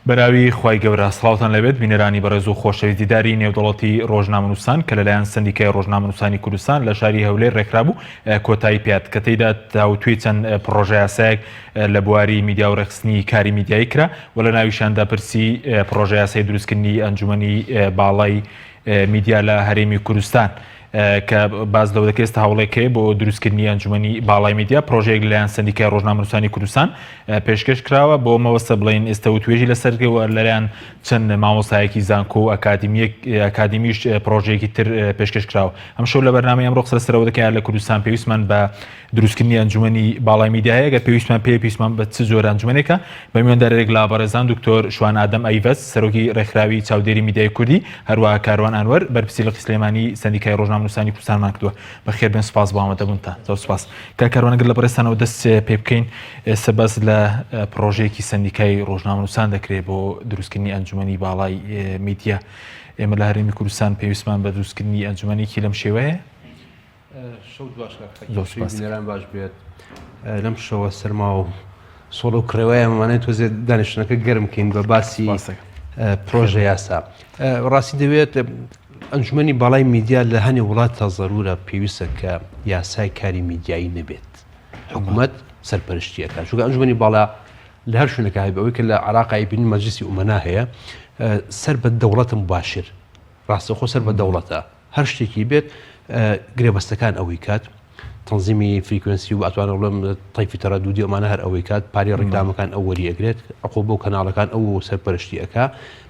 بەناوی خوای گەورە سڵاوتان لێبێت بینەرانی بەڕێز و خۆشەویست دیداری نێودەوڵەتی ڕۆژنامەنووسان کە لەلایەن سەندیکای ڕۆژنامەنووسانی کوردستان لە شاری هەولێر ڕێکخرابوو کۆتایی پێات کە تێیدا تاوتوێی چەند پڕۆژەیاسایەک لە بواری میدیا و ڕێکخستنی کاری میدیایی کرا و لە ناویشیاندا پرسی پڕۆژەیاسای دروستکردنی ئەنجومەنی باڵای میدیا لە هەرێمی کوردستان کە باس لەوە دەکرێت ئێستا هەوڵێک هەیە بۆ دروستکردنی ئەنجومەنی باڵای میدیا پرۆژەیەک لەلایەن سەندیکای ڕۆژنامەنووسانی کوردستان پێشکەش کراوە بۆ مەبەستە بڵێین ئێستا وتوێژی لەسەر و لەلایەن چەند مامۆستایەکی زانکۆ و ئەکادیمیش پرۆژەیەکی تر پێشکەش کراوە ئەمشەو لە بەرنامەی ئەمڕۆ قسە لەسەر ئەوە دەکەین لە کوردستان پێویستمان بە دروستکردنی ئەنجومەنی باڵای میدیا هەیە گەر پێویستمان پێ پێویستمان بە چ جۆرە ئەنجومەنێکە بە میواندارێک لە بەڕێزان دکتۆر شوان ئادەم ئەیڤەز سەرۆکی ڕێکخراوی چاودێری میدیای کوردی هەروەها کاروان ئەنوەر بەرپرسی لقی سلێمانی سەندیکای ڕۆژنامەنووسانی کوردستانمان کردووە بەخێربێن سوپاس بۆ ئامادەبوونتان زۆر سوپاس کاک کاروان ئەگەر لە بەڕێزتانەوە دەست پێ بکەین ئێستا باس لە پڕۆژەیەکی سەندیکای ڕۆژنامەنووسان دەکرێت بۆ دروستکردنی ئەنجومەنی باڵای میدیا ئێمە لە هەرێمی کوردستان پێویستمان بە دروستکردنی ئەنجومەنێکی لەم شێوەیە شەوت باش کاک حەکیم زۆر سوپاس. بینەران باش بێت لەم شەوە سەرما و سۆڵ و کڕێوایە مامانای تۆزێ دانیشتنەکە گەرم کەین بە باسی سوپاسەکەم. پرۆژە یاسا ڕاستی دەوێت ئەنجومەنی باڵای میدیا لە هەنێ وڵات تا زەرورە پێویستە کە یاسای کاری میدیایی نەبێت حکوومەت سەرپەرشتیەکە چونکە ئەنجومەنی باڵا لە هەر شوێنەکە هەبێ ئەوەی کە لە عراق ئەیبینین مەجلیسی ئومەنا هەیە سەر بە دەوڵەتە مباشر ڕاستەوخۆ سەر بە دەوڵەتە هەر شتێکی بێت گرێبەستەکان ئەوەی کات تەنزیمی frequency و ئەتوانم بڵێم تەیفی تەرەدودی ئەمانە هەر ئەوەی کات پارەی ڕیکلامەکان ئەو وەری ئەگرێت عقوبە و کەناڵەکان ئەو سەرپەرشتی ئەکا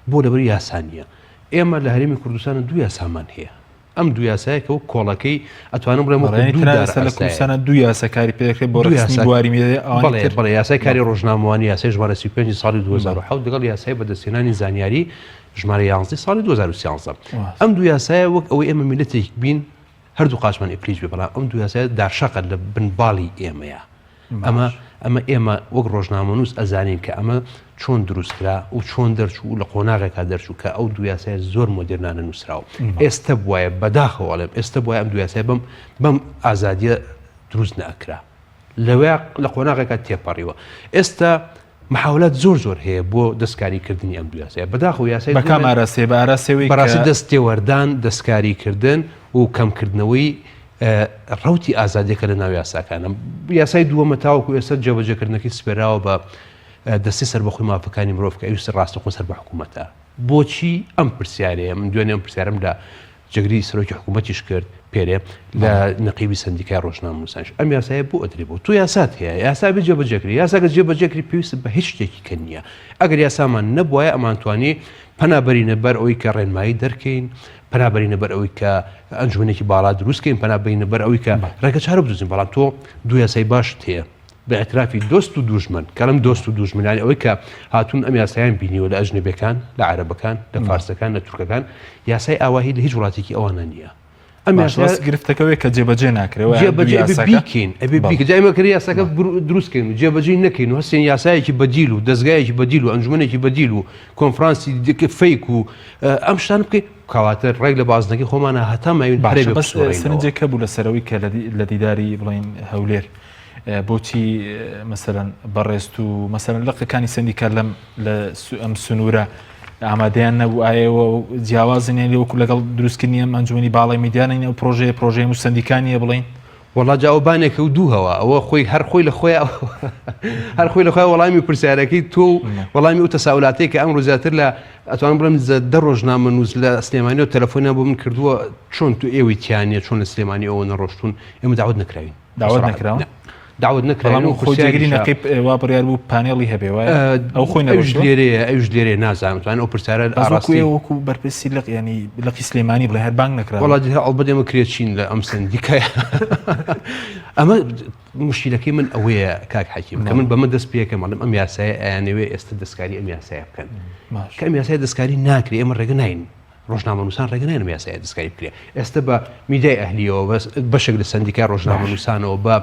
بۆ لەبەر یاسا نییە ئێمە لە هەرێمی کوردستان دوو یاسامان هەیە ئەم دوو یاسایە کە وەک کۆڵەکەی ئەتوانم بڵێم وەکو بەڵێ دوو تەنها دار ئێستا لە ئاسایە. کوردستانە دوو یاسا کاری پێ دەکرێت بۆ دوو ڕێکخستنی یاسا بواری میدیایی ئەوانی بەڵێ تر بەڵێ یاسای کاری ڕۆژنامەوانی یاسای ژمارە 35 ساڵی 2007 لەگەڵ یاسای بەدەستهێنانی زانیاری ژمارە یانزەی ساڵی 2013 ئەم دوو یاسایە وەک ئەوەی ئێمە میلەتێک بین هەردوو قاچمان ئیفلیج بێ بەڵام ئەم دوو یاسایە دارشەقە لە بن باڵی ئێمەیە ئەمە ئەمە ئێمە وەک ڕۆژنامەنووس ئەزانین کە ئەمە چۆن دروستکرا و چۆن دەرچوو و لە قۆناغێکا دەرچوو کە ئەو دوو یاسایە زۆر مۆدێرنانە نووسراوە ئێستا بواە بەداخەوە ئەڵێم ئێستا بواە ئەم دوو یاسای بەم بەم ئازادیە دروست نەئەکرا لەوێ لە قۆناغێکا تێپەڕیوە ئێستا محاولات زۆر زۆر هەیە بۆ دەستکاری کردنی ئەم دوو یاسایە بەداخەوە یاسای بە کام ئاراستەیە بە ئاراستەی کە بەڕاستی دەست تێوەردان دەستکاری کردن و کەمکردنەوەی ڕەوتی ئازادیەکە لە ناو یاساکانە یاسای دووەمە تاوەکو ئێستا جێبەجێکردنەکەی سپێراوە بە دەستی سەربەخۆی مافەکانی مرۆڤ کە ئەویش ڕاستەوخۆ سەر بە حکوومەتە بۆچی ئەم پرسیارەیە من دوێنێ ئەم پرسیارم لە جێگری سەرۆکی حکوومەتیش کرد پێرێ لە نەقیبی سەندیکای ڕۆژنامەنووسانیش ئەم یاسایە بۆ ئەدرێ بۆ تۆ یاسات هەیە یاسا بێ جێبەجێکری یاساکە جێبەجێکری پێویست بە هیچ شتێکی کە نییە ئەگەر یاسامان نەبوایە ئەمانتوانی پەنا بەرینە بەر ئەوەی کە ڕێنمایی دەرکەین پەنا بەرینە بەر ئەوەی کە ئەنجومەنێکی باڵا دروستکەین پەنا بەرینە بەر ئەوەی کە ڕێگە چارە بدۆزین بەڵام تۆ دوو یاسای باشت هەیە بە ئیعترافی دۆست و دوژمن، کە ئەڵێم دۆست و دوژمن یانی ئەوەی کە هاتوون ئەم یاسایان بینیوە لە ئەجنەبیەکان، لە عەرەبەکان، لە فارسەکان، لە تورکەکان، یاسای ئاواهی لە هیچ وڵاتێکی ئەوانە نییە. ئەم باشە بەس گرفتەکە ئەوەیە کە جێبەجێ ناکرێ وایە دوو جێبەجێ ئەبێ یاساکە؟ بیکەین ئەبێ بەڵێ. بیکەین جا ئێمە کە یاساکە دروست کەین و جێبەجێی نەکەین و هەستین یاسایەکی بەدیل و دەزگایەکی بەدیل و ئەنجومەنێکی بەدیل و کۆنفرانسی دیکە fake و ئەم شتانە بکەین کەواتە ڕێک لە بازنەکەی خۆمانە هەتا ماوین هەرێ باشە بێ بەس بسوڕێینەوە. سەرنجێک هەبوو لەسەر ئەوەی کە لە دیداری بڵێین هەولێر بۆچی مەسەلەن بەڕێزت و مەسەلەن لقەکانی سەندیکا لەم لە ئەم سنوورە ئامادەیان نەبوو ئایەوە جیاوازن یان وەکو لەگەڵ دروستکردنی ئەم ئەنجومەنی باڵای میدیانین ئەو پرۆژەیە پرۆژەیە و سەندیکانیە بڵین وەڵا جا ئەو بانێکە و دوو هەوا ئەوە خۆی هەر خۆی لە خۆی هەر خۆی لە خۆی وەڵامی پرسیارەکەی تۆ و وەڵامی ئەو تەساولاتەی کە ئەمڕۆ زیاتر لە ئەتوانم بڵێم دە ڕۆژنامەنووس لە سلێمانیەوە تەلەفۆنیان بۆ من کردووە چۆن تو ئێوەی تیانە چۆن لە سلێمانی ئەوە نەڕۆشتون ئێمە داوت نەکراوین داوت نەکراون؟ داوت نەکراون و خۆی جێگری نەقیب وا بڕیار بوو پانێڵی هەبێ وایە ئەو خۆی ئەوش لێرەیە ئەوش لێرەیە نازانم توان ئەو پرسیارە بەس وەکو ئاڕاستی ئێوە وەکو بەرپرسی لق یانی لقی سلێمانی بڵێ هەر بانگ نەکراون وەڵا جێ ئەڵبەت ئێمە کرێچین لە ئەم سەندیکایە ئەمە مشکیلەکەی من ئەوەیە کاک حەکیم کە من بەمە دەست پێکەم ئەڵێم ئەم یاسایە ئەیانەوێ ئێستا دەستکاری ئەم یاسایە بکەن باش کە ئەم یاسای دەستکاری ناکرێ ئێمە ڕێگە ناین ڕۆژنامەنووسان ڕێگە نایەن ئەم یاسایە دەستکاری بکرێ. ئێستە بە میدیای ئەهلییەوە، بە بەشێک لە سەندیکای ڕۆژنامەنووسانەوە، بە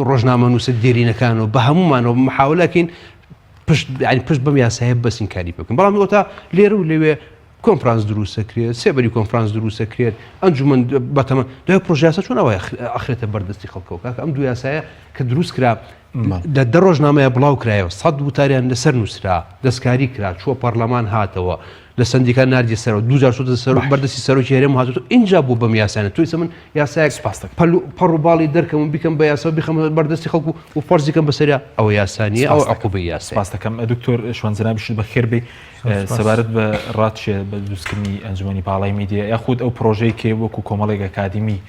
ڕۆژنامەنووسە دێرینەکانەوە، بە هەموومانەوە محاولەکەین پشت یانی پشت بەم یاسایە بەسین کاری پێ بکەین. بەڵام ئەوەتا لێرە و لەوێ کۆنفرانس دروست ئەکرێت، سێبەری کۆنفرانس دروست ئەکرێت، ئەنجومەن بەتەمەن، دوای پرۆژە یاسا چۆن ئەوە ئەخرێتە بەردەستی خەڵکەوە کاکە ئەم دوو یاسایە کە دروست کرا لە دە ڕۆژنامەیە بڵاو کرایەوە سەد وتاریان لەسەر نووسرا دەستکاری کرا چووە پەرلەمان هاتەوە لە سندیکا ناردی سەرەوە دوو جار چۆتە سەر بەردەستی سەرۆکی هەرێم هاتووە ئینجا بوو بەم یاسانە تۆ ئێستا من یاسایەک سپاس دەکەم. پەل و پەڕ و باڵی دەرکەم و بیکەم بە یاسا و بیخەمە بەردەستی خەڵک و و فەرزی کەم بەسەریا ئەوە یاسا نییە سپاس ئەوە دەکەم. عقوبەی یاسایە. سپاس دەکەم دکتۆر شوان جەنابیشت بەخێر بێی. سەبارەت بە ڕات چیە بە دروستکردنی ئەنجومەنی باڵای میدیا یاخود ئەو پرۆژەی کە وەکو کۆمەڵێک ئەکادیمی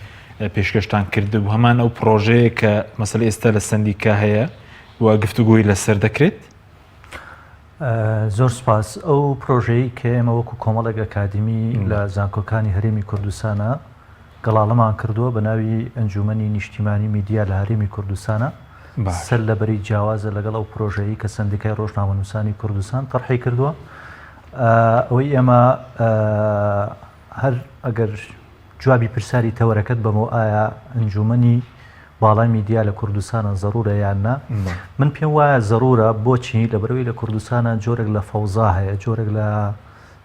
پێشکەشتان کردبوو هەمان ئەو پرۆژەیە کە مەسەلە ئێستا لە سەندیکا هەیە و گفتوگۆی لەسەر دەکرێت؟ زۆر سپاس. ئەو پرۆژەی کە ئێمە وەکو کۆمەڵێک ئەکادیمی لە زانکۆکانی هەرێمی کوردستانە گەڵاڵەمان کردووە بە ناوی ئەنجومەنی نیشتیمانی میدیا لە هەرێمی کوردستانە سەر لە بەری جیاوازە لەگەڵ ئەو پرۆژەیە کە سەندیکای ڕۆژنامەنووسانی کوردستان تەرحی کردووە. ئەوەی ئێمە هەر ئەگەر جوابی پرسیاری تەوەرەکەت بەمەوە ئایا ئەنجومەنی باڵای میدیا لە کوردستانە زەرورە یان نا؟ من پێم وایە زەرورە بۆچی لەبەرئەوەی لە کوردستانە جۆرێک لە فەوزا هەیە جۆرێک لە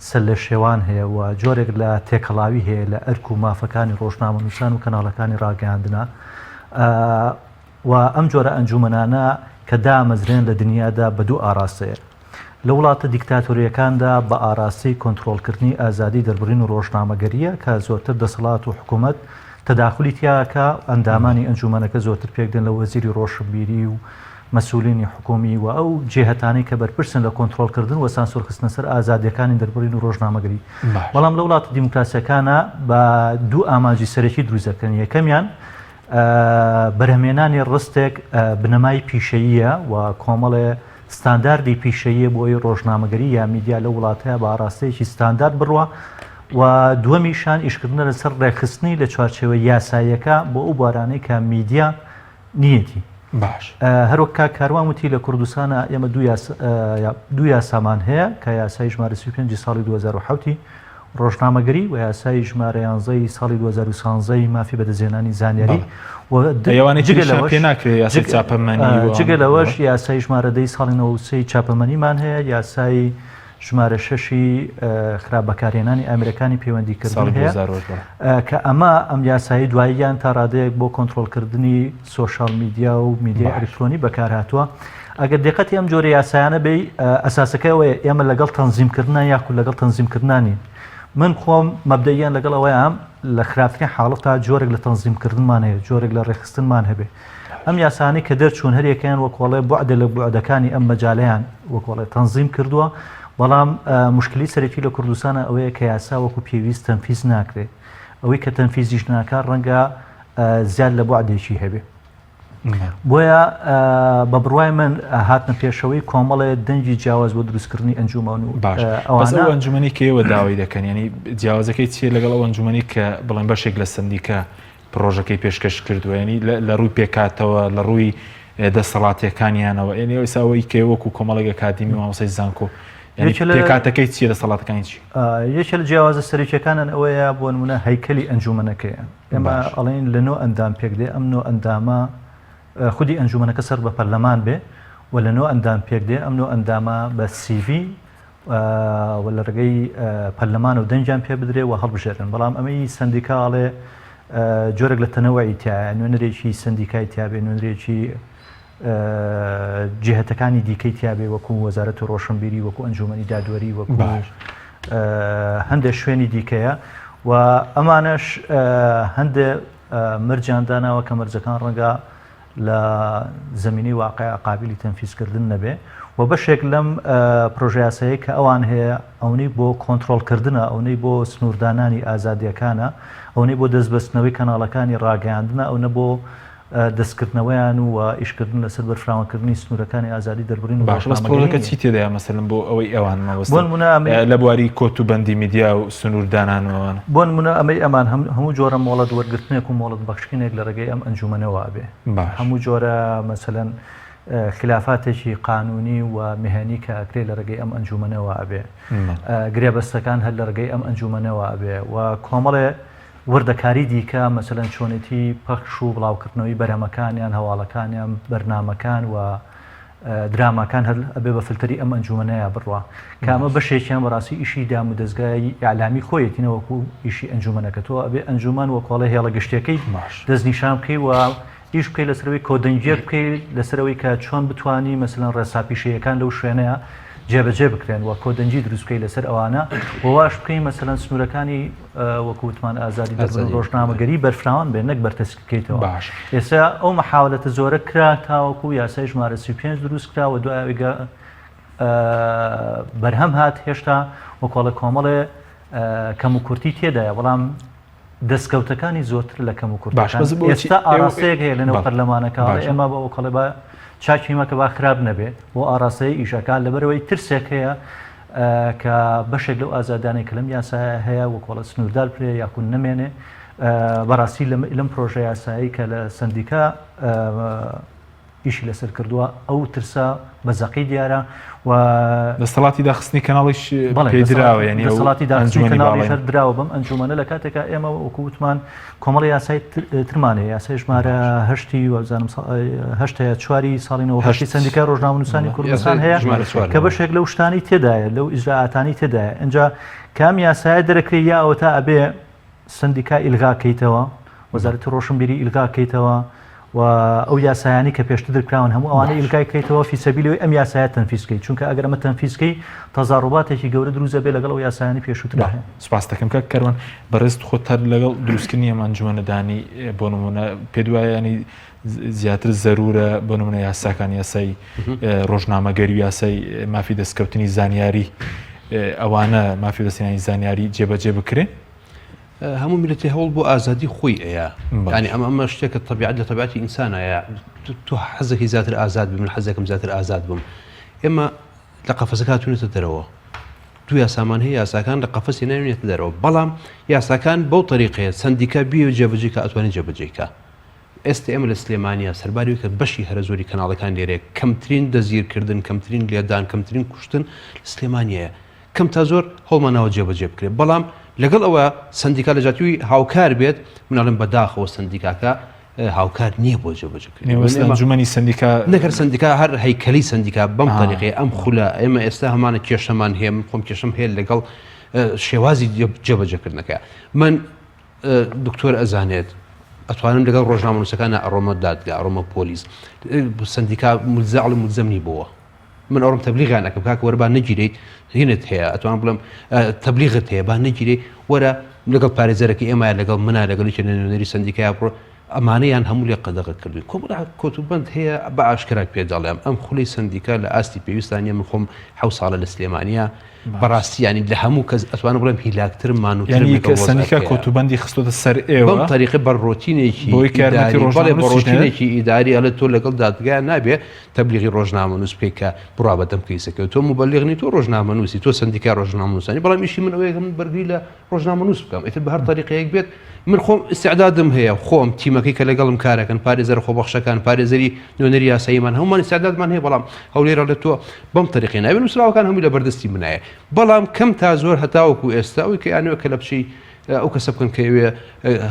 سەرلێشێوان هەیە و جۆرێک لە تێکەڵاوی هەیە لە ئەرک و مافەکانی ڕۆژنامەنووسان و کەناڵەکانی ڕاگەیاندنا و ئەم جۆرە ئەنجومەنانە کە دامەزرێن لە دنیادا بە دوو ئاراستەیە لە وڵاتە دیکتاتۆرییەکاندا بە ئاراستەی کۆنترۆڵکردنی ئازادی دەربڕین و ڕۆژنامەگەرییە کە زۆرتر دەسەڵات و حکوومەت تەداخولی تیا ئەکا، ئەندامانی ئەنجوومەنەکە زۆرتر پێکدێن لە وەزیری ڕۆشنبیری و مەسئولینی حکوومی و ئەو جیهەتانەی کە بەرپرسن لە کۆنترۆڵکردن و سانسۆرخستنە سەر ئازادییەکانی دەربڕین و ڕۆژنامەگەری. بەڵام لە وڵاتە دیموکراسییەکانا بە دوو ئامانجی سەرەکی دروست دەکرێن، یەکەمیان بەرهەمهێنانی ڕستێک بنەمای پیشەییە و کۆمەڵێ ستانداردی پیشەییە بۆ ئەوەی ڕۆژنامەگەری یا میدیا لەو وڵاتەیا بە ئاڕاستەیەکی ستاندارد بڕوا و دووەمیشان ئیشکردنە لەسەر ڕێکخستنی لە چوارچێوە یاساییەکە بۆ ئەو بوارانەی کە میدیا نییەتی. باش. هەروەک کاک کاروان وتی لە کوردستانا ئێمە دوو یاسامان هەیە کە یاسای ژمارە 35 ساڵی 2007 ی ڕۆژنامەگەری و یاسای ژمارە 11 ی ساڵی 2013 ی مافی بەدەستهێنانی زانیاری و جگە لەوەش پێ ناکرێ یاسای چاپەمەنی جگە لەوەش یاسای ژمارە دەی ساڵی 93 ی چاپەمەنیمان هەیە یاسای ژمارە شەشی خراپ بەکارهێنانی ئامێرەکانی پەیوەندیکردن هەیە کە ئەمە ئەم یاسایی دواییان تا ڕادەیەک بۆ کۆنترۆڵکردنی سۆشیال میدیا و میدیای ئەلکترۆنی بەکارهاتووە. ئەگەر دقەتی ئەم جۆرە یاسایانە بێی ئەساسەکە ئەوەیە ئێمە لەگەڵ تەنزیمکردنا یاخود لەگەڵ تەنزیمکردنا نین. من خۆم مەبدەئیان لەگەڵ ئەوەیام لە خراپترین حاڵەتا جۆرێک لە تەنزیمکردنمان هەیە جۆرێک لە ڕێکخستنمان هەبێ. ئەم یاسانەی کە دەرچوون هەریەکەیان وەکۆڵێ بوعدە لە بوعدەکانی ئەم مەجالەیان وەکۆڵێ تەنزیم کردووە بەڵام مشکلی سەرەکی لە کوردستانە ئەوەیە کە یاسا وەکو پێویست تەنفیز ناکرێ ئەوەی کە تەنفیزیش ناکات ڕەنگە زیاد لە بوعدێکی هەبێ بۆیە بە بڕوای من هاتنە پێشەوەی کۆمەڵێ دەنگی جیاواز بۆ دروستکردنی ئەنجومەن و باش ئەوانە ئەنجومەنی کە ئێوە داوای دەکەن ینی جیاوازەکەی چییە لەگەڵ ئەو ئەنجومەنی کە بڵێن بەشێک لە سندیکە پرۆژەکەی پێشکەش کردووە ینی لە ڕووی پێکاتەوە لە ڕووی دەسەڵاتەکانیانەوە ینی ئەوسا ئەوەی کە وەکو کۆمەڵێک ئەکادیمی مامۆستای زانکۆ پێکاتەکەی چییە دەسەڵاتەکانی چی یەکێ لە جیاوازە سەرەکیەکانن ئەوەیە بۆ نمونە هەیکەلی ئەنجومەنەکەیە ئێمە ئەڵێن لە نۆ ئەندام پێک دێ ئەم نۆ ئەندامە خودی ئەنجومەنەکە سەر بە پەرلەمان بێ و لە نۆ ئەندام پێک دێ ئەم نۆ ئەندامە بە سیڤی و لە ڕێگەی پەرلەمان و دەنگیان پێ بدرێ و هەڵبژێرن بەڵام ئەمەی سندیکا ئەڵێ جۆرێک لە تەنەوەی تایە نوێنەرێکی سندیکای تیاابێ نوێنەرێکی جهتەکانی دیکەی تیاابێ وەکو وەزارەت و ڕۆشنبیری وەکو ئەنجومەنی دادوەری وەکو هەندێک شوێنی دیکەیە و ئەمانەش هەندێک مەرجیان داناوە کە مەرجەکان ڕەنگە لە زەمینەی واقع قابلی تەنفیزکردن نەبێ و بەشێک لەم پرۆژەیاسایەی کە ئەوان هەیە ئەونەی بۆ کۆنترۆڵکردنە ئەونەی بۆ سنووردانانی ئازادیەکانە ئەونەی بۆ دەستبەستنەوەی کەناڵەکانی ڕاگەیاندنە ئەونە بۆ دەستکردنەوەیان و ئیشکردن لەسەر بەرفراوانکردنی سنوورەکانی ئازادی دەربڕین و باشە بەس پرۆژەکە چی تێدایە مەسەلەن بۆ ئەوەی ئەوان مەبەستن بۆ نموونە ئەمەی لە بواری کۆت و بەندی میدیا و سنووردانان و ئەوانە؟ بۆ نموونە ئەمەی ئەمان هەموو جۆرە مۆڵەت وەرگرتنێک و مۆڵەت بەخشینێک لە ڕێگەی ئەم ئەنجوومەنەوە ئەبێ باش. هەموو جۆرە مەسەلەن خلافاتێکی قانوونی و میهەنی کە ئەکرێ لە ڕێگەی ئەم ئەنجوومەنەوە ئەبێ گرێبەستەکان هەر لە ڕێگەی ئەم ئەنجوومەنەوە ئەبێ و کۆمەڵێ وردەکاری دیکە، مەسەلەن چۆنێتی پەخش و بڵاوکردنەوەی بەرهەمەکانیان، هەواڵەکانیان، بەرنامەکان و. دراماکان هەر ئەبێ بە فلتەری ئەم ئەنجومەنەیا بڕوا کە ئەمە بەشێکیان بەڕاستی ئیشی دام و دەزگای ئیعلامی خۆیەتی نەوەکو ئیشی ئەنجومەنەکە تۆ ئەبێ ئەنجومەن وەکۆڵێ هێڵە گشتیەکەی باش. دەستنیشان بکەی و ئیش بکەی لەسەرەوەی کۆدەنگیەک بکەی لەسەرەوەی کە چۆن بتانی مەسەلەن ڕێسا پیشەیەکان لەو شوێنەیە جێبەجێ بکرێن و کۆدەنگی دروست بکەی لەسەر ئەوانە و واش بکەی مەسەلەن سنوورەکانی وەکو وتمان ئازادی دەربڕین ئازادی ڕۆژنامەگەری بەرفراوان بێن نەک بەرتەسک بکەیتەوە باش. ئێستا ئەو مەحاولەتە زۆرە کرا تاوەکو یاسای ژمارە 35 دروست کرا و دوای ئەوەی گە بەرهەم هات هێشتا وەکۆڵە کۆمەڵێ کەم و کورتی تێدایە بەڵام دەستکەوتەکانی زۆرتر لە کەم و باش کورتەکان بەس بۆچی ئێستا ئێوە ئاراستەیەک هەیە لەنێو بەڵێ پەرلەمانەکە ئەڵێ باشە ئێمە بە وەکۆڵێ با چاکیمە کە با خراپ نەبێ بۆ ئاراستەیە ئیشەکان لەبەرەوەی ترسێک هەیە کە بەشێک لەو ئازادانەی کە لەم یاسایە هەیە وەکۆڵە سنووردار بکرێ یاخود نەمێنێ بەڕاستی لەم پرۆژە یاسایی کە لە سندیکا ئیشی لەسەر کردووە ئەو ترسە بە زەقی دیارە و دەسەڵاتی داخستنی کەناڵیش بەڵێ پێ دراوە یعنی ئەو دەسەڵاتی داخستنی ئەنجومەنی کەناڵیش باڵای هەر دراوە بەم ئەنجومەنە لە کاتێکا ئێمە وەکو وتمان کۆمەڵی یاسای ترمان هەیە یاسای ژمارە هەشتی وابزانم هەشتەیە چواری ساڵی 98 هەشت سندیکای ڕۆژنامەنووسانی بەڵێ. کوردستان یاسای هەیە ژمارە چوار کە بەشێک لەو شتانەی تێدایە لەو ئیجرائاتانەی تێدایە ئینجا کام یاسایە دەرەکرێ یا ئەوەتا ئەبێ سندیکا ئیلغا کەیتەوە، وەزارەتی ڕۆشنبیری ئیلغا کەیتەوە و ئەو یاسایانەی کە پێشتر دەرکراون هەموو ئەوانە ئیلغای کەیتەوە فی سەبیلی ئەوەی ئەم یاسایە تەنفیز کەی، چونکە ئەگەر ئەمە تەنفیز کەی تەزاڕوباتێکی گەورە دروست دەبێت لەگەڵ ئەو یاسایانەی پێشووترا بەڵێ هەیە. سوپاست دەکەم کاک کاروان. بەڕێزت خۆت هەر لەگەڵ دروستکردنی ئەم ئەنجومەنەدانی بۆ نموونە پێت وایە یانی زیاتر زەرورە بۆ نمونە یاساکان یاسای ڕۆژنامەگەری و یاسای مافی دەستکەوتنی زانیاری ئەوانە مافی دەستێنانی زانیاری جێبەجێ بکرێن؟ هەموو میلەتی هەوڵ بۆ ئازادی خۆی ئەیە ینی ئەمە ئەمە شتێکە طبیعت لە طبیعەتی ئینسانایە تۆ حەزەکی زیاتر ئازاد بم من حەزەکەم زیاتر ئازاد بم ئێمە لە قەفەسەکە هاتوونەتە دەرەوە دوو یاسامان هەیە یاساکان لە قەفەسی ناوێتە دەرەوە بەڵام یاساکان بەو طریقەیە سندیکا بیە جێبەجێکە ئەتوانێت جێبەجێکە ئێستە ئێمە لە سلێمانییە سەرباری ئەوەی کە بەشی هەرە زۆری کەناڵەکان لێرەیە کەمترین دەستگیرکردن، کەمترین لێدان، کەمترین کوشتن لە سلێمانییەیە. کەم تا زۆر هەوڵمان ناوە جێبەجێ بکرێت. بەڵام لەگەڵ ئەوە سەندیکا لە جیاتی هاوکار بێت، من ئەڵێم بەداخەوە سەندیکاکە هاوکار نییە بۆ جێبەجێکردنی. نێوەست ئێمە ئەنجومەنی سەندیکا نەک هەر سەندیکا هەر هەیکەلی سەندیکا بەم تەریقەیە ئەم خولە ئێمە ئێستا هەمانە کێشەمان هەیە من خۆم کێشەم هەیە لەگەڵ شێوازی جێبەجێکردنەکە. من دکتۆر ئەزانێت ئەتوانم لەگەڵ ڕۆژنامەنووسەکانە ئەڕۆمە دادگا ئەڕۆمە پۆلیس سندیکا ملزەعڵ ملزەم نی بۆوە من ئەوڕم تەبلیغیان ئەکەم کاکە وەرە با نەگیرێیت هینت هەیە ئەتوانم بڵێم تەبلیغت هەیە با نەگیرێ وەرە لەگەڵ پارێزەرەکە ئێمە لەگەڵ منا لەگەڵ یەکێ لە نوێنەری سندیکای بڕۆ ئەمانەیان هەموو لێ قەدەغە کردوین کۆمەڵە کۆتوبەند هەیە بە ئاشکرا پێ دەڵێم ئەم خولی سندیکا لە ئاستی پێویستان نیە من خۆم حەو ساڵە لە سلێمانە بەڕاستی یانی لە هەموو کەس ئەتوانم بڵێم هیلاکترم مانووترم یانی لەگەڵ کە سەندیکا وەزعەکەیا. کۆتوبەندی خستۆتە سەر ئێوە بەم تەریقە بە ڕۆتینێکی بۆی کە یارمەتی ئیداری بەڵێ بە ڕۆژنامەنووسیش نەدەن؟ ڕۆتینێکی ئیداری ئەڵێ تۆ لەگەڵ دادگا نابێ تەبلیغی ڕۆژنامەنووس بکەی کە بڕوا بە دەم کەیسەکەوە تۆ موبەلیغ نی تۆ ڕۆژنامەنووسی تۆ سەندیکای ڕۆژنامەنووسانی بەڵام ئیشی من ئەوەیە کە من بەرگری لە ڕۆژنامەنووس بکەم ئیتر بە هەر تەریقەیەک بێت من خۆم ئیستعدادم هەیە خۆم تیمەکەی کە لەگەڵم کارەکەن پارێزەرە خۆبەخشەکان پارێزەری نوێنەری یاساییمان هەمومان ئیستعدادمان هەیە بەڵام هەولێر ئەڵێ تۆ بەم تەریقەی نابێ نووسراوەکان هەمووی لە بەردەستی منایە بەڵام کەم تا زۆر هەتاوەکو ئێستا ئەوەی کە یانەوە کە لە بچی ئەو کەسە بکەن کە ئەوێ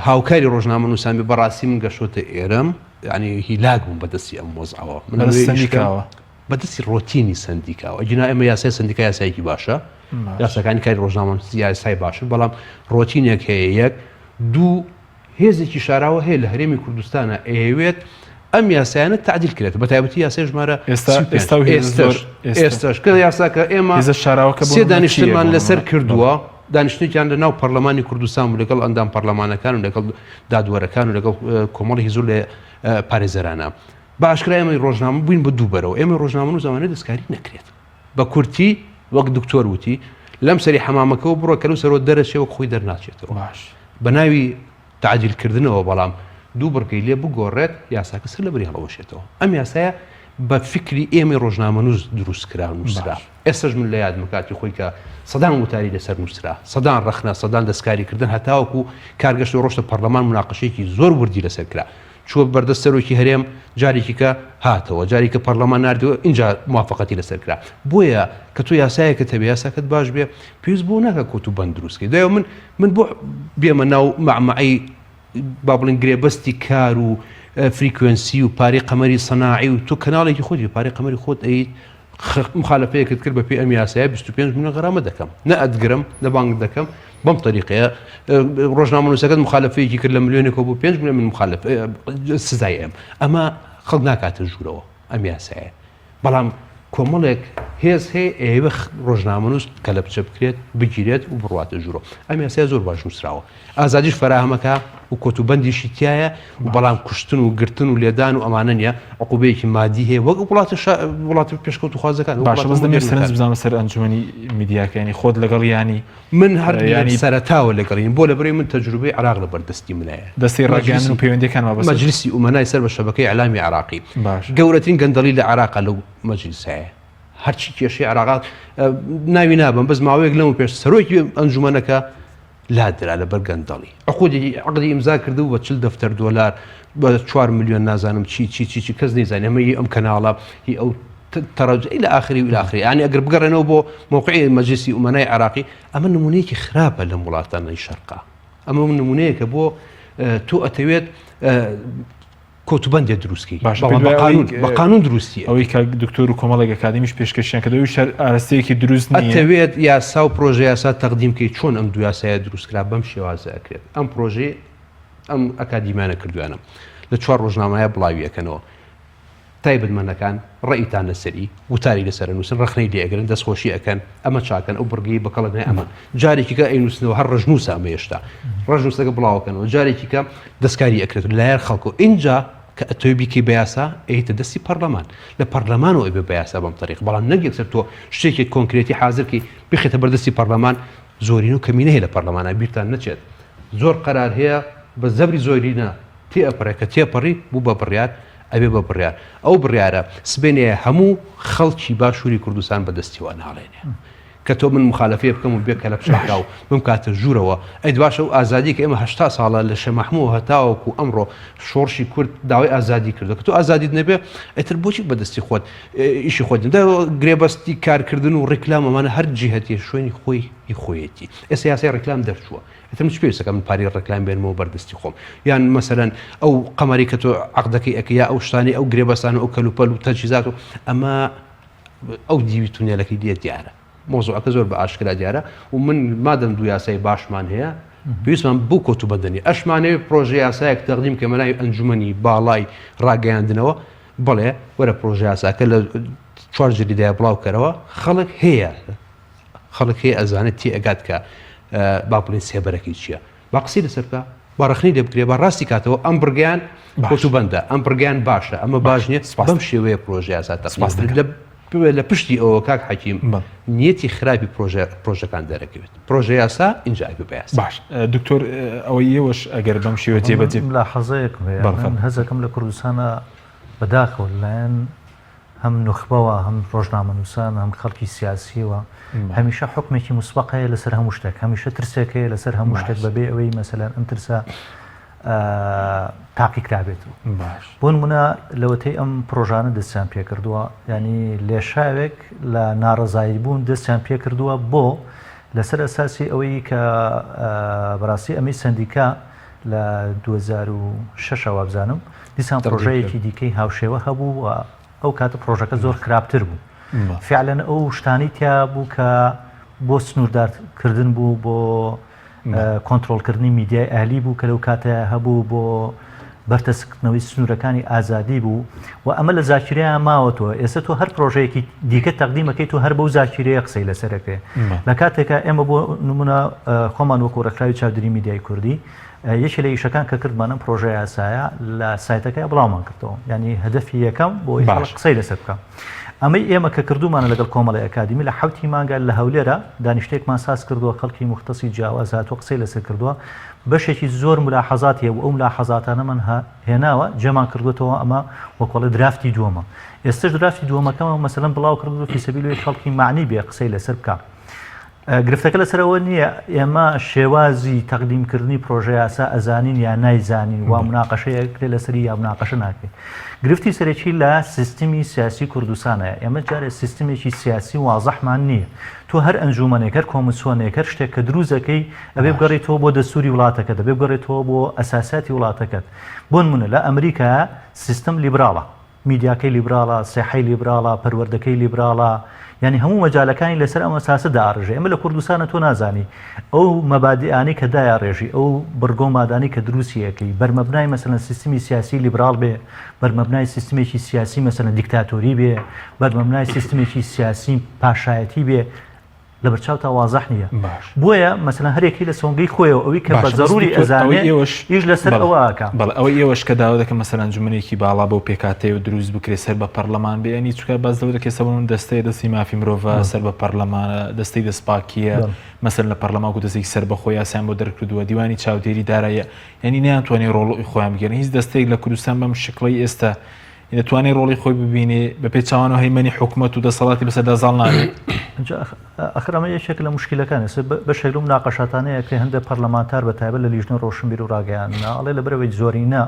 هاوکاری ڕۆژنامەنووسان بێ بەڕاستی من گەشتۆتە ئێرەم یعنی هیلاک بووم بەدەستی ئەم وەزعەوە من بەدەست ئەمەوێ ئیش بکەم. سەندیکاوە بەدەستی ڕۆتینی سەندیکاوە ئەگینا ئێمە یاسای سەندیکا یاسایەکی باشە یاساکانی کاری ڕۆژنامەنووسی یاسای باشن بەڵام ڕۆتینێک هەیە یەک دوو هێزێکی شاراوە هەیە لە هەرێمی کوردستانە ئەیەوێت ئەم یاسایانە تعدیل کرێت بە تایبەتی یاسای ژمارە ئێستا 35. ئێستا و هێز ئێستاش زۆر ئێستا ئێستاش کە یاساکە ئێمە هێزە شاراوەکە بۆ سێ نمونە چییە دانیشتنمان بۆ لەسەر نمونە؟ کردووە دانیشتنێکیان لە ناو پەرلەمانی کوردستان بوو لەگەڵ ئەندام پەرلەمانەکان و لەگەڵ دادوەرەکان و لەگەڵ کۆمەڵێکی زۆر لە پارێزەرانە بە ئاشکرا ئێمەی ڕۆژنامە بووین بە دوو بەرەوە، ئێمەی ڕۆژنامەنووس ئەمانەوێت دەستکاری نەکرێت. بە کورتی وەک دکتۆر وتی، لەم سەری حەمامەکەوە بڕۆ کە لەو سەرەوە دەرەچێ وەک خۆی دەرناچێتەوە. باش. بە ناوی تەعدیل کردنەوە بەڵام دوو بڕگەی لێ بگۆڕێت یاساکە سەر لەبەری هەڵەوەشێتەوە. ئەم یاسایە بە فیکری ئێمەی ڕۆژنامەنووس دروست کرا و نووسرا. باش. ئێستەش من لە یادمە کاتی خۆی کە سەدان وتاری لەسەر نووسرا، سەدان ڕەخنە، سەدان دەستکاری کردن هەتاوەکو کار گەشت و ڕۆشتە پەڕلەمان موناقەشەیەکی زۆر وردی لەسەر کرا. چووە بەردەست سەرۆکی هەرێم، جارێکی کە هاتەوە، جارێکی کە پەڕلەمان ناردیەوە ئینجا موافەقەتی لەسەر کرا. بۆیە کە تۆ یاسایەکت هەبێ، یاساکەت باش بێ، پێویست بەوە ناکا کۆت و بەند دروست کەی. دوای من من بۆ بێمە ناو مەعمەعەی با بڵێین گرێبەستی کار و. frequency و پارەی قەمەری سەناعی و تۆ کەناڵێکی خۆتی پارەی قەمەری خۆت ئەیت مخالفەیەکت کرد بە پێی ئەم یاسایە 25 ملیۆن غەرامە دەکەم نە ئەتگرم نە بانگ دەکەم بەم تەریقەیە ڕۆژنامەنووسەکەت مخالفەیەکی کرد لە ملیۆنێکەوە بۆ 5 ملیۆن من مخالف سزای ئەم ئەمە خەڵک ناکاتە ژوورەوە ئەم یاسایە بەڵام کۆمەڵێک هێز هەیە ئەیەوێ ڕۆژنامەنووس کەلەپچە بکرێت، بگیرێت و بڕواتە ژوورەوە. ئەم یاسایە زۆر باش نووسراوە. ئازادیش فەراهەمەکا و کۆتوبەندیشی تیایە و بەڵام کوشتن و گرتن و لێدان و ئەمانە نییە. عقوبەیەکی مادی هەیە وەک وڵاتە شا وڵاتە پێشکەوتوخوازەکان، وەک باشە وڵاتە بەس دەمەوێت سەرنج مۆدێرنەکان. بزانمە سەر ئەنجومەنی میدیاکە یانی خۆت لەگەڵ یانی من هەر لە یانی سەرەتاوە لەگەڵین بۆ لەبەرئەوەی من تەجروبەی عێراق لەبەر دەستی منایە. دەستەی ڕاگەیاندن و مەجلیسی پەیوەندیەکان مەبەستت؟ مەجلیسی ئومەنای سەر بە شەبەکەی ئیعلامی عێراقی. باشە. گەورەترین گەندەڵی لە عێراقا لەو مەجلیسایە. هەرچی کێشەی عێراقا ناوی نابەم بەس ماوەیەک لەمەو پێش سەرۆکی ئەنجومەنەکە لادرا لەبەر گەندەڵی. عقودێکی عەقدی ئیمزا کردبوو بە 40 دەفتەر دۆلار بە 4 ملیۆن نازانم چی چی چی چی کەس نەیزانی ئەمە هی ئەم کەناڵە هی ئەو تەرەج إلى آخره إلى آخره یعنی ئەگەر بگەڕێنەوە بۆ موقعی مەجلیسی ئومەنای عێراقی ئەمە نمونەیەکی خراپە لەم وڵاتانەی شەرقا ئەمە نمونەیەکە بۆ تۆ ئەتەوێت کۆتوبەندێ دروستکەی باشە بەڵام پێت بە وایە قانون ئەوەی بە قانون دروستی ئەوەی ئەکەی کاک دکتۆر و کۆمەڵێک ئەکادیمیش پێشکەشیان کردەوە ئەویش هەر ئارەستەیەکی دروست نییە. ئەتەوێت یاسا و پرۆژە یاسا تەقدیم کەی چۆن ئەم دوو یاسایە دروست کرا بەم شێوازە ئەکرێت ئەم پرۆژەی ئەم ئەکادیمیانە کردویانە لە چوار ڕۆژنامەیە بڵاوی ئەکەنەوە تایبەتمەندەکان ڕەئیتان لەسەری وتاری لەسەر ئەنووسن ڕەخنەی لێ ئەگرن دەستخۆشی ئەکەن ئەمە چاکەن ئەو بڕگەی بە کەڵک نایە ئەمە جارێکی کە ئەینووسنەوە هەر ڕەشنووسە ئەمە هێشتا ڕەشنووسەکە بڵاوەکەنەوە جارێکی کە دەستکاری ئەکرێت لایەن خەڵکەوە ئینجا کە ئەتەوێ بیکەی بە یاسا ئەیتە دەستی پەرلەمان لە پەرلەمانەوە ئەبێ بە یاسا بەم تەریق بەڵام نەک یەکسەر تۆ شتێکی کۆنکرێتی حازر کەی بخێتە بەردەستی پەرلەمان زۆرینە و کەمینە هەیە لە پەرلەمانە بیرتان نەچێت زۆر قەرار هەیە بە زەبری زۆرینە تێئەپەڕێ کە تێپەڕی بوو بە بڕیار ئەبێ بە بڕیار ئەو بڕیارە سبەینێ هەموو خەڵکی باشووری کوردستان بە دەستیەوە ناڵێنێ کە تۆ من مخالفەیە بکەم و بێ کەلەپچە بکا و بمکاتە ژوورەوە ئەی باشە ئەو ئازادی کە ئێمە 80 ساڵە لە شێ مەحموو هەتاوەکو ئەمڕۆ شۆڕشی کورد داوای ئازادی کردو کە تۆ ئازادیت نەبێ ئیتر بۆچی بەدەستی خۆت ئیشی خۆت گرێبەستی کارکردن و ڕیکلام ئەمانە هەر جیهەتی شوێنی خۆی هی خۆیەتی ئێستا یاسای ڕیکلام دەرچووە ئیتر من چ پێویستەکە من پارەی ڕێکلام بێنمەوە بەردەستی خۆم یان مەسەلەن ئەو قەمەری کە تۆ عەقدەکەی ئەکەی یا ئەو شتانەی ئەو گرێبەستان و ئەو کەلوپەل و تەجهیزات و ئەمە ئەو دیوی تونێلەکەی لێ دیارە مۆزوعەکە زۆر بە ئاشکرا دیارە و من مادەم دوو یاسای باشمان هەیە پێویستمان بۆ کۆتوبەندنی ئەشمانەوێ پرۆژە یاسایەک تەقدیم کە مەناوی ئەنجومەنی باڵای ڕاگەیاندنەوە بڵێ وەرە پرۆژە یاساکە لە چوار جریدایە بڵاو کەرەوە خەڵک هەیە خەڵک هەیە ئەزانێت تێئەگات کە با بڵێین سێبەرەکەی چییە با قسەی لەسەر بکە با ڕەخنەی لێ بکرێ با ڕاستی کاتەوە ئەم بڕگەیان کۆتوبەندە ئەم بڕگەیان باشە ئەمە باش نییە بەم شێوەیە پرۆژە یاسا تەقدیم لە لە پشتی ئەوە کاک حەکیم نیەتی خراپی پرۆژە پرۆژەکان دەرەکەوێت پرۆژە یاسا ئینجا ئەبێ بە یاسا باش دکتۆر ئەوەی ئێوەش ئەگەر بەم شێوە جێبەجێ ملاحەزەیەکم هەیە من هەزەکەم لە کوردستانە بەداخەوە لەلایەن هەم نوخبەوە، هەم ڕۆژنامەنووسان، هەم خەڵکی سیاسییەوە، هەمیشە حوکمێکی موسبەق هەیە لەسەر هەموو شتێک، هەمیشە ترسێک هەیە لەسەر هەموو شتێک بەبێ ئەوەی مەسەلەن ئەم ترسە تاقی کرابێتەوە. بۆ نمونە لەوەتەی ئەم پرۆژانە دەستیان پێکردووە، ینی لێشاوێک لە ناڕەزایی بوون دەستیان پێکردووە بۆ لەسەر ئەساسی ئەوەی کە بەڕاستی ئەمەی سەندیکا لە 2006 وابزانم دیسان پرۆژەیەکی دیکەی هاوشێوە هەبوو و ئەو کاتە پرۆژەکە زۆر خراپتر بوو فعلەن ئەو شتانی تیا بوو کە بۆ سنووردارکردن بوو بۆ کۆنترۆڵکردنی میدیای ئەهلی بوو کە لەو کاتە هەبوو بۆ بەرتەسکردنەوەی سنوورەکانی ئازادی بوو و ئەمە لە زاکیرەیان ماوەتەوە ئێستا تۆ هەر پرۆژەیەکی دیکە تەقدیمەکەی تۆ هەر بەو زاکیرەیە قسەی لەسەرەکەی لە کاتێکا ئێمە بۆ نمونە خۆمان وەکو ڕێکخراوی چاودێری میدیای کوردی یەکێ لە ئیشەکان کە کردمان ئەم پرۆژە یاسایە لە سایتەکەی بڵاومان کردەوە یعنی هەدەفی یەکەم بۆ ئەوەی خەڵک قسەی لەسەر بکە ئەمەی ئێمە کە کردومانە لەگەڵ کۆمەڵی ئەکادیمی لە حوتی مانگە لە هەولێرە دانیشتێکمان ساز کردووە خەڵکی مختصی جیاواز هاتووە قسەی لەسەر کردووە بەشێکی زۆر ملاحەزات هەیە ئەو ملاحەزاتانەمان هێناوە جێمان کردوێتەوە ئەمە وەکۆڵێ درافتی دووەمە ئێستش درافتی دووەمەکەمە مەسەلەن بڵاو کردو فی سەبیلی خەڵکی معنی بێ قسەی لەسەر بکە. گرفتەکە لەسەر ئەوە نییە ئێمە شێوازی تەقدیمکردنی پرۆژەیاسا ئەزانین یا نایزانین وا مناقەشەیە کرێ لەسەری یا مناقەشە ناکرێت. گرفتی سەرەکی لە سیستمی سیاسی کوردستانە ئێمە جارێ سیستمێکی سیاسی وازحمان نییە تۆ هەر ئەنجومەنێک هەر کۆمسیۆنێک هەر شتێک کە دروست دەکەی ئەبێ بگەڕێیتەوە بۆ دەستوری وڵاتەکەت دەبێ بگەڕێتەوە بۆ ئەساساتی وڵاتەکەت بۆنمونە لە ئەمریکا سیستم لیبراڵە میدیاکەی لیبراڵە، سیحەی لیبراڵە، پەروەردەکەی لیبراڵە، یانی هەموو مەجالەکانی لەسەر ئەم ئەساسە دائەڕێژێ. ئێمە لە کوردستانە تۆ نازانی ئەو مەبادیئانەی کە دایئەڕێژی، ئەو بڕگە و مادانەی کە دروستی ئەکەی، بەرمەبنای مەسەلەن سیستمی سیاسی لیبراڵ بێ، بەرمەبنای سیستمێکی سیاسی مەسەلەن دیکتاتۆری بێ، بەرمەبنای سیستمێکی سیاسی پاشایەتی بێ، لەبەرچاوتا وازح نییە باش بۆیە مەسەلەن هەرێکی لە سۆنگەی خۆیەوە ئەوی کە بە باشە بەس زەروری دکتۆر ئەزانێ ئەوەی ئێوەش ئیش لەسەر بەڵێ ئەوە ئەکا. بەڵێ ئەوەی ئێوەش کە داوا دەکەن مەسەلەن ئەنجومەنێکی باڵا بەو پێکهاتەیە و دروست بکرێ سەر بە پەرلەمان بێ یانی چونکە باس لەوە دەکرێ سەر بە دەستەیە دەستی مافی مرۆڤە سەر بە پەرلەمانە دەستەی دەستپاکییە مەسەلەن لە پەرلەمان وەکو دەستێکی سەربەخۆ یاسایان بۆ دەرکردووە دیوانی چاودێری داراییە یانی نەیانتوانی ڕۆڵی خۆیان بگێڕن هیچ دەستەیەک لە کوردستان بەم شکڵەی ئێستا دەتوانێت ڕۆڵی خۆی ببینێ بە پێچەوانەوە هەیمەنی حکومەت و دەسەڵاتی بەسەردا زاڵ نابێت. ئینجا ئەخر ئەمە یەکێک لە موشکیلەکان ئێستا بەشێک لەو مناقەشاتانەیە کە هەندێک پەرلەمانتار بە تایبەت لە لیژنەی ڕۆشنبیر و ڕاگەیاندنا ئەڵێ لەبەرئەوەی زۆرینە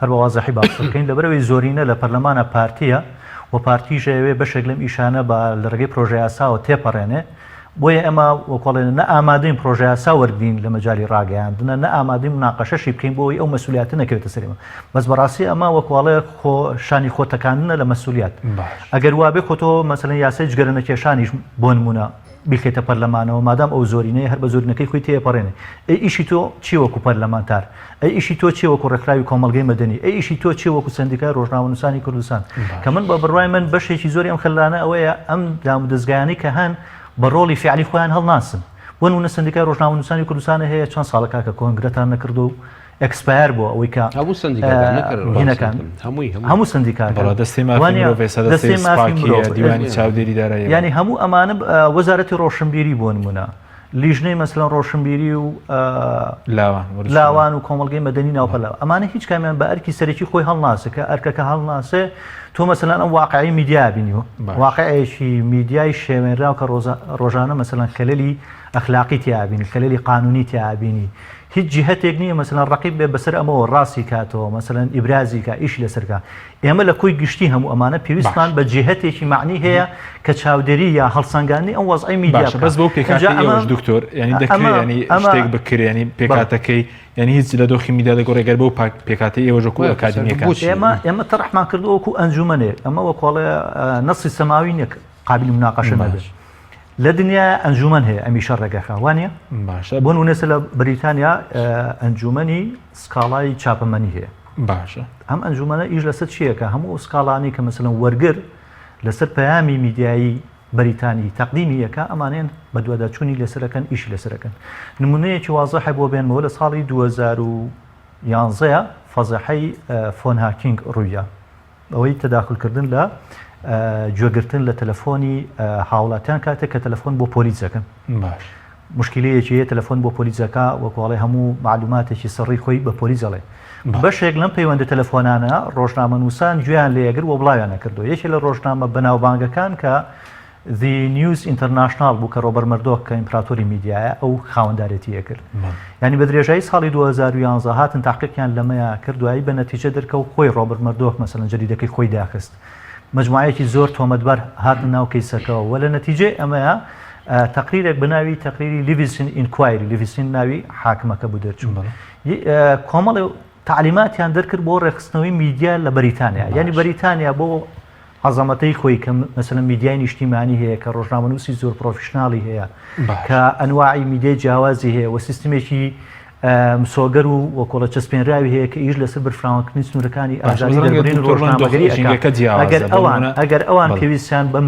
هەر بە وازحی باس بکەین لەبەرئەوەی زۆرینە لە پەرلەمانە پارتیە و پارتیش ئەیەوێ بەشێک لەم ئیشانە بە لە ڕێگەی پرۆژەیاساوە تێپەڕێنێ بۆیە ئێمە وەکۆڵێن نە ئامادەین پرۆژەیاسا وەرگرین لە مەجالی ڕاگەیاندنە نە ئامادەین مناقەشەشی بکەین بۆ ئەوەی ئەو مەسولیاتە نەکەوێتە سەر ئێمە بەس بەڕاستی ئەمە وەکواڵێ خۆ شانی خۆ تەکاندنە لە مەسولیات ئەگەر وابێ خۆ تۆ مەسەلەن یاسای جگەرە نەکێشانیش بۆ نمونە بیخەیتە پەرلەمانەوە مادام ئەو زۆرینەیە هەر بە زۆرینەکەی خۆی تێپەڕێنێ ئەی ئیشی تۆ چی وەکو پەرلەمانتار ئەی ئیشی تۆ چیە وەکو ڕێکخراوی کۆمەڵگەی مەدەنی؟ ئەی ئیشی تۆ چیە وەکو سەندیکای ڕۆژنامەنووسانی کوردستان؟ کە من بە بڕوای من بەشێکی زۆری ئەم خەللانە ئەوەیە ئەم دامودەزگایانەی کە هەن بە ڕۆڵی فیعلی خۆیان هەڵناسن. بۆ نموونە سەندیکای ڕۆژنامەنووسانی کوردستان هەیە چەند ساڵە کاکە کۆنگرەتان نەکردووە و expire بووە ئەوەی کە هەموو سەندیکاکان نەک هەر هینەکان هەمووی هەمووی هەموو سەندیکاکان بەڵێ دەستەی مافی وانە مرۆڤ ئێستا دەستەی دەستەی مافی سپاکییە مرۆڤ دیوانی چاودێری داراییە یانی هەموو ئەمانە وەزارەتی ڕۆشنبیری بۆ نموونە لیژنەی مەسەلەن ڕۆشنبیری و لاوان لاوان و کۆمەڵگەی مەدەنی ناوپەلە ئەمانە هیچ کامیان بە ئەرکی سەرەکی خۆی هەڵناسێ کە ئەرکەکە هەڵناسێ تۆ مەسەلەن ئەم واقعی میدیا بینیوە واقعێکی میدیای شێوێنراو کە ڕۆژانە مەسەلەن خەلەلی ئەخلاقی تیابینی خەلەلی قانونی تیابینی هیچ جیهتێک نییە مەسەلەن ڕقیب بێ بەسەر ئەمەوە ڕاستی کاتەوە مەسەلەن ئیبرازی کا ئیش لەسەرکە ئێمە لە کۆی گشتی هەموو ئەمانە پێویستمان بە جیهەتێکی مەعنی هەیە کە چاودێری یا هەڵسەنگاندنی ئەم وەزعەی میدیا باشە بەس بەو پێکهاتەی ئێوەش دکتۆر یانی دەکرێ یانی شتێک بکرێ یانی پێکهاتەکەی یانی هیچ لە دۆخی میدیا دەگۆڕێ گەر بەو پێکهاتەی ئێوەش وەکو ئەکادیمیەکان ئێمە ئێمە تەرحمان کردووە وەکو ئەنجومەنێک ئەمە وەکۆڵێ نەسی سەماوی نییە قابلی مناقەشە نەبێت لە دنیا ئەنجومەن هەیە ئەمیشە ڕێگەخە وانە باشە بۆ نمونە لە بەریتانیا ئەنجومەنی سکاڵای چاپەمەنی هەیە باشە ئەم ئەنجومەنە ئیش لەسەر چیەکە هەموو ئەو سکاڵانەی کە مەسەلەن وەرگر لەسەر پەیامی میدیایی بەریتانی تەقدیمی یەکە ئەمانەیان بەدواداچوونی لەسەرەکەن ئیشی لەسەرەکەن نمونەیەکی وازحە بۆ بێنمەوە لە ساڵی 2011 فەزەحەی phone hacking ڕوویا ئەوەی تەداخلکردن لە گوێگرتن لە تەلەفۆنی هاوڵاتیان کاتێک کە تەلەفۆن بۆ پۆلیس دەکەن باش مشکلەیەکی هەیە تەلەفۆن بۆ پۆلیس دەکا وەکواڵێ هەموو معلوماتێکی سڕی خۆی بە پۆلیس ئەڵێ بەشێک لەم پەیوەندە تەلەفۆنانە ڕۆژنامەنووسان گوێیان لێگرت و بڵاویان نەکردەوە یەکێ لە ڕۆژنامە بەناوبانگەکان کە The News International بوو کە ڕۆبەر مەردۆک کە ئیمپراتۆری میدیایە ئەو خاوەندارێتی ئەکرد یعنی بە درێژایی ساڵی 2011 هاتن تاقیقیان لەمەیا کرد دوایی بە نەتیجە دەرکەوت خۆی ڕۆبەر مەردۆک مەسەلەن جەریدەکەی خۆی داخست مجموعەیەکی زۆر تۆمەتبار هاتنە ناو کەیسەکەوە و لە نەتیجەی ئەمەیا تەقریرێک بە ناوی تەقریری Leveson Inquiry لیڤیسین ناوی حاکمەکە بوو دەرچوو کۆمەڵی تعلیماتیان دەرکرد بۆ ڕێکخستنەوەی میدیا لە بەریتانیا یعنی بەریتانیا بۆ عەزەمەتەی خۆی کە مەسەلەن میدیای نیشتیمانی هەیە کە ڕۆژنامەنووسی زۆر professional ی هەیە کە ئەنواعی میدیای جیاوازی هەیە و سیستمێکی مسۆگەر و وەکۆڵە چەسپێنراوی هەیە کە ئیش لەسەر بەرفراوانکردنی سنوورەکانی ئازادی دەربڕین و ڕۆژنامەگەری ئەکا. ئەگەر ئەوان ئەگەر ئەوان پێویستیان بەم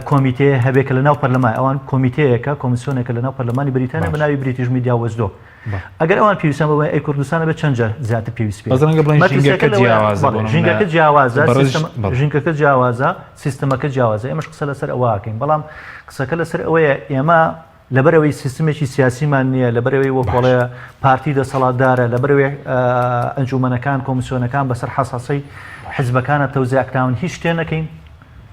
کۆمیتەیە هەبێ کە لەناو پەرلەمان ئەوان کۆمیتەیەکە کۆمیسیۆنێکە لەناو پەرلەمانی بەریتانیا بە ناوی British Media Watchdog ئەگەر ئەوان پێویستیان بەوەیە ئەی کوردستان ئەبێت چەند جار زیاتر پێویست پێ بەس ڕەنگە بڵێن ژینگەکە جیاوازە بۆ نمونە ژینگەکە جیاوازە ژینگەکە جیاوازە سیستمەکە جیاوازە ئێمەش قسە لەسەر ئەوە ئەکەین بەڵام قسەکە لەسەر ئەوەیە ئێمە لەبەرئەوەی سیستمێکی سیاسیمان نییە لەبەرئەوەی وەکۆڵێ پارتی دەسەڵاتدارە لەبەرئەوەی ئەنجومەنەکان کۆمیسیۆنەکان بەسەر حەساسەی حزبەکانە تەوزیع کراون هیچ شتێ نەکەین.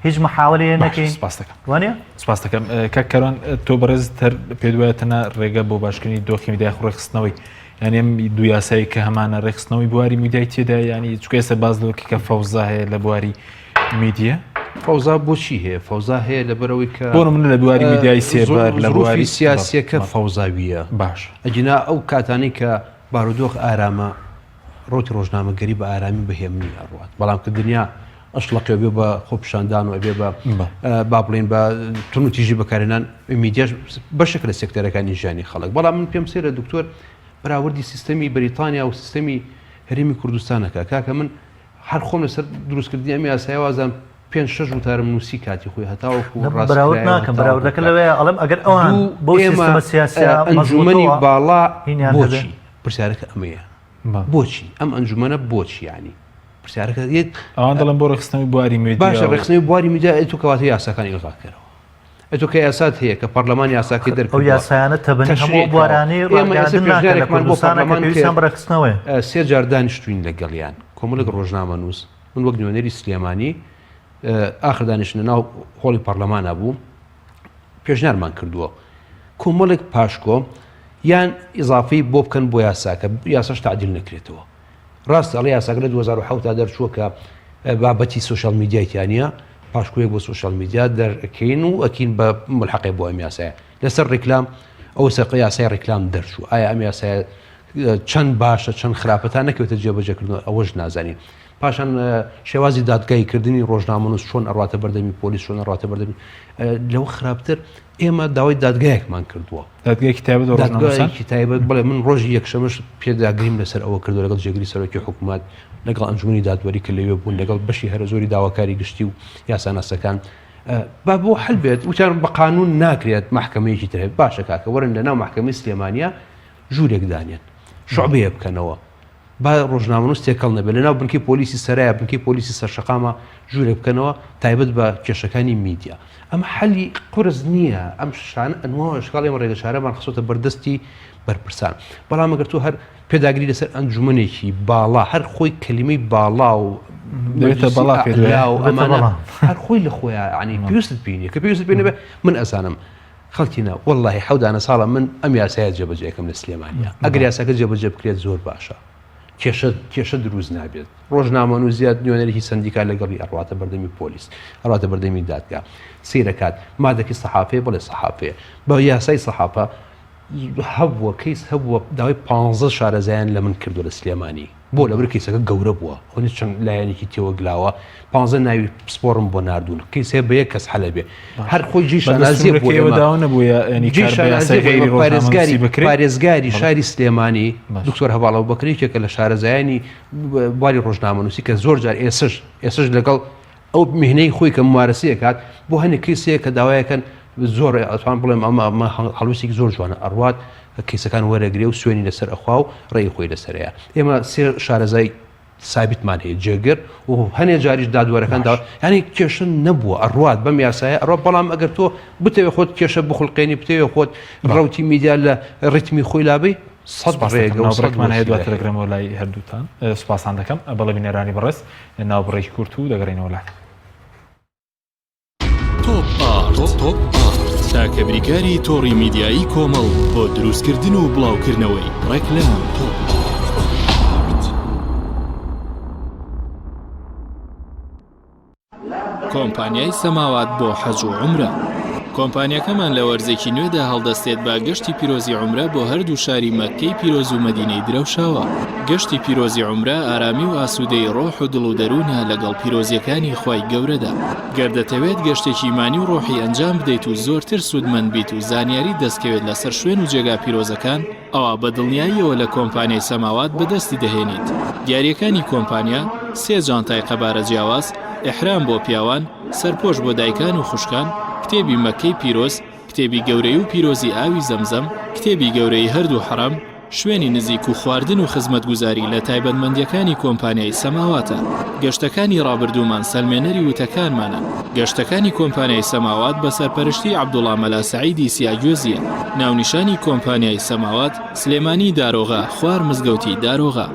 هیچ محاولەیە نەکەین سپاس دەکەم وانە سپاس دەکەم کاک کاروان تۆ بەڕێز تەر پێت وایە تەنها ڕێگە بۆ باشکردنی دۆخی میدیای خۆ ڕێکخستنەوەی یعنی ئەم دوو یاسایی کە هەمانە ڕێکخستنەوەی بواری میدیای تێدا یعنی چونکە ئێستا باس لەوە کە فەوزا هەیە لە بواری میدیا فەوزا بۆچی هەیە فەوزا هەیە لەبەرەوەی کە بۆ من لە بواری میدیای سێبەر لە بواری سیاسیەکە فەوزاویە باش ئەگینا ئەو کاتانەی کە بارودۆخ ئارامە ڕەوتی ڕۆژنامەگەری بە ئارامی بە هێمنی ئەڕوات بەڵام کە دنیا ئەشڵەقێ بێ بە خۆپیشاندان و ئەبێ بە با بڵێن بە تون و تیژی بەکارهێنان میدیاش بەشێک لە سێکتەرەکانی ژیانی خەڵک بەڵام من پێم سەیرە دکتۆر بەراوردی سیستەمی بەریتانیا و سیستەمی هەرێمی کوردستانەکە کاکە من هەر خۆم لەسەر دروستکردنی ئەم یاسایە وازان پێنج شەش وتارم نووسی کاتی خۆی هەتاوەکو بەراورد ناکەم بەراوردەکە لەوەیە ئەڵێم ئەگەر ئەوان بۆ سیستەمە سیاسیە ئەنجومەنی باڵا بۆچی پرسیارەکە ئەمەیە بۆچی ئەم ئەنجومەنە بۆچی ینی پرسیارەکە یەک ئەوان دەڵێن بۆ ڕێکخستنەوەی بواری میدیا باشە ڕێکخستنەوەی بواری میدیا ئەی تۆ کەواتە یاساکان ئیلغا کەرەوە ئەی تۆ کە یاسات هەیە کە پەرلەمان یاساکەی دەرکردووە ئەو یاسایانە تەبەنی هەموو بوارانەی ئێمە ئێستا ڕاگەیاندن ناکەن لە پێشنیارێکمان بۆ کوردستانە کە پەرلەمان پێویستیان کرد بە ڕێکخستنەوەیە سێ جار دانیشتوین لەگەڵیان کۆمەڵێک ڕۆژنامەنووس من وەک نوێنەری سلێمانی ئاخر دانیشتن لە ناو هۆڵی پەرلەمانە بوو پێشنیارمان کردووە کۆمەڵێک پاشکۆ یان ئیزافی بۆ بکەن بۆ یاساکە یاساش تعدیل نەکرێتەوە ڕاستە ئەڵێ یاساکە لە 2007 تا دەرچووە کە بابەتی سۆشیال میدیای تیا نییە پاشکۆیەک بۆ سۆشیال میدیا دەرکەین و ئەکین بە ملحقێ بۆ ئەم یاسایە لەسەر ڕیکلام ئەو سەر یاسای ڕیکلام دەرچوو ئایا ئەم یاسایە چەند باشە چەند خراپە تا نەکەوێتە جێبەجێکردنەوە ئەوەش نازانین پاشان شێوازی دادگایی کردنی ڕۆژنامەنووس چۆن ئەڕاتە بەردەمی پۆلیس چۆن ئەڕاتە بەردەمی لەوە خراپتر ئێمە داوای دادگایەکمان کردووە دادگایەکی تایبەت بە ڕۆژنامەنووسان؟ دادگایەکی تایبەت بڵێ من ڕۆژی یەکشەمەش پێداگریم لەسەر ئەوە کردو لەگەڵ جێگری سەرۆکی حکوومەت لەگەڵ ئەنجومەنی دادوەری کە لەوێ بوون لەگەڵ بەشی هەرە زۆری داواکاری گشتی و یاساناسەکان با بۆ حل بێت وتیان بە قانون ناکرێت مەحکەمەیەکی تر هەبێت باشە کاکە وەرن لەناو مەحکەمەی سلێمانیا ژوورێک دانێن شعبەیە بکەنەوە با ڕۆژنامەنووس تێکەڵ نەبێت لەناو بنکەی پۆلیسی سەرایە بنکەی پۆلیسی سەرشەقامە ژوورێک بکەنەوە تایبەت بە کێشەکانی میدیا ئەمە حەلی قورس نییە ئەم شانە ئەنوا و ئەشکاڵ ئێمە ڕێگەچارەمان خستۆتە بەردەستی بەرپرسان بەڵام ئەگەر تۆ هەر پێداگری لەسەر ئەنجومەنێکی باڵا هەر خۆی کەلیمەی باڵا و دەبێتە بەڵا پێت وایە؟ و ئەمانە هەر خۆی لە خۆیان ینی پێویستت پێی نییە کە پێویستت پێ نەبێ من ئەزانم خەڵکینە وەڵاهی حەو دانە ساڵە من ئەم یاسایە جێبەجێ ئەکەم لە سلێمانیا ئەگەر یاساکە جێبەجێ بکرێت زۆر باشە کێشە کێشە دروست نابێت ڕۆژنامەنووس زیاد نوێنەرێکی سەندیکا لەگەڵی ئەڕواتە بەردەمی پۆلیس ئەڕاتە بەردەمی دادگا سیرەکات مادەکی سەحافەیە بڵێ سەحافەیە بە یاسای سەحافە هەبووە کەیس هەبووە داوای پ شارەزایان لە من کردو لە سلێمانی بۆ لەبەر کەیسەکە گەورە بووە ئەوەنە چەند لایەنێکی تێوە گلاوە پانزە ناوی پسپۆڕم بۆ ناردوون کەیس هەیە بە یەک کەس حەلە بێ هەر خۆی جێی شانازیە بۆ ئێوە ئێمە داوا نەبوو یا یانی جێی کار بە یاسای شانازیە بۆ غەیری ئێمە پارێزگاری ڕۆژنامەنووسی بکرێ پارێزگاری بەڵێ شاری سلێمانی باش دکتۆر هەڤاڵ ئەبوبەکر یەکێکە لە شارەزایانی بواری ڕۆژنامەنووسی کە زۆر جار ئێسش ئێسش لەگەڵ ئەو میهنەی خۆی کە مومارەسەی ئەکات بۆ هەنێک کەیس هەیە کە داوایەکەن زۆر ئەتوان بڵێم ئەمە ئەمە هەڵویستێکی زۆر جوانە ئەڕوات کەیسەکان وەرەگرێ و سوێنی لەسەر ئەخوا و ڕێی خۆی لەسەرەیە ئێمە سێ شارەزای سابتمان هەیە جێگر و هەنێ جاریش دادوەرەکان دا ینی کێشە نەبووە ئەڕوات بەم یاسایە ئەڕۆ بەڵام ئەگەر تۆ بتەوێ خۆت کێشە بخولقێنی بتەوێ خۆت ڕوتی میدیا لە ڕیتمی خۆی لابەی سەد ڕێگە و سەد ناوبڕێکمان هەیە وەسیلە دواتر هەیە. دەگرمەوە لای هەردووتان سوپاستان دەکەم بەڵێ بینەرانی بەڕێز ناوبڕێکی کورت و دەگەڕێینەوە لات. تۆپ ئارت تۆپ ئارت تاکە بریکاری تۆڕی میدیایی کۆمەڵ بۆ دروستکردن و بڵاوکردنەوەی ڕێکلام. تۆپ ئارت. کۆمپانیای سەماوات بۆ حەج و عومرە. کۆمپانیاکەمان لە وەرزێکی نوێدا هەڵدەستێت بە گەشتی پیرۆزی عومرە بۆ هەردوو شاری مەککەی پیرۆز و مەدینەی درەوشاوە. گەشتی پیرۆزی عومرە ئارامی و ئاسوودەیی ڕۆح و دڵ و دەروونە لەگەڵ پیرۆزییەکانی خوای گەورەدا. گەر دەتەوێت گەشتێکی ئیمانی و ڕۆحی ئەنجام بدەیت و زۆرتر سوودمەند بیت و زانیاریت دەستکەوێت لەسەر شوێن و جێگا پیرۆزەکان، ئەوا بە دڵنیاییەوە لە کۆمپانیای سەماوات بەدەستی دەهێنیت. دیارییەکانی کۆمپانیا، سێ جانتای قەبارە جیاواز، ئیحرام بۆ پیاوان، سەرپۆش بۆ دایکان و خوشکان، کتێبی مەککەی پیرۆز، کتێبی گەورەی و پیرۆزی ئاوی زەمزەم، کتێبی گەورەی هەردوو حەڕەم، شوێنی نزیک و خواردن و خزمەتگوزاری لە تایبەتمەندییەکانی کۆمپانیای سەماواتە. گەشتەکانی ڕابردوومان سەلمێنەری وتەکانمانە. گەشتەکانی کۆمپانیای سەماوات بە سەرپەرشتی عەبدوڵا مەلا سەعیدی سیاگوێزییە. ناونیشانی کۆمپانیای سەماوات، سلێمانی دارۆغا، خوار مزگەوتی دارۆغا.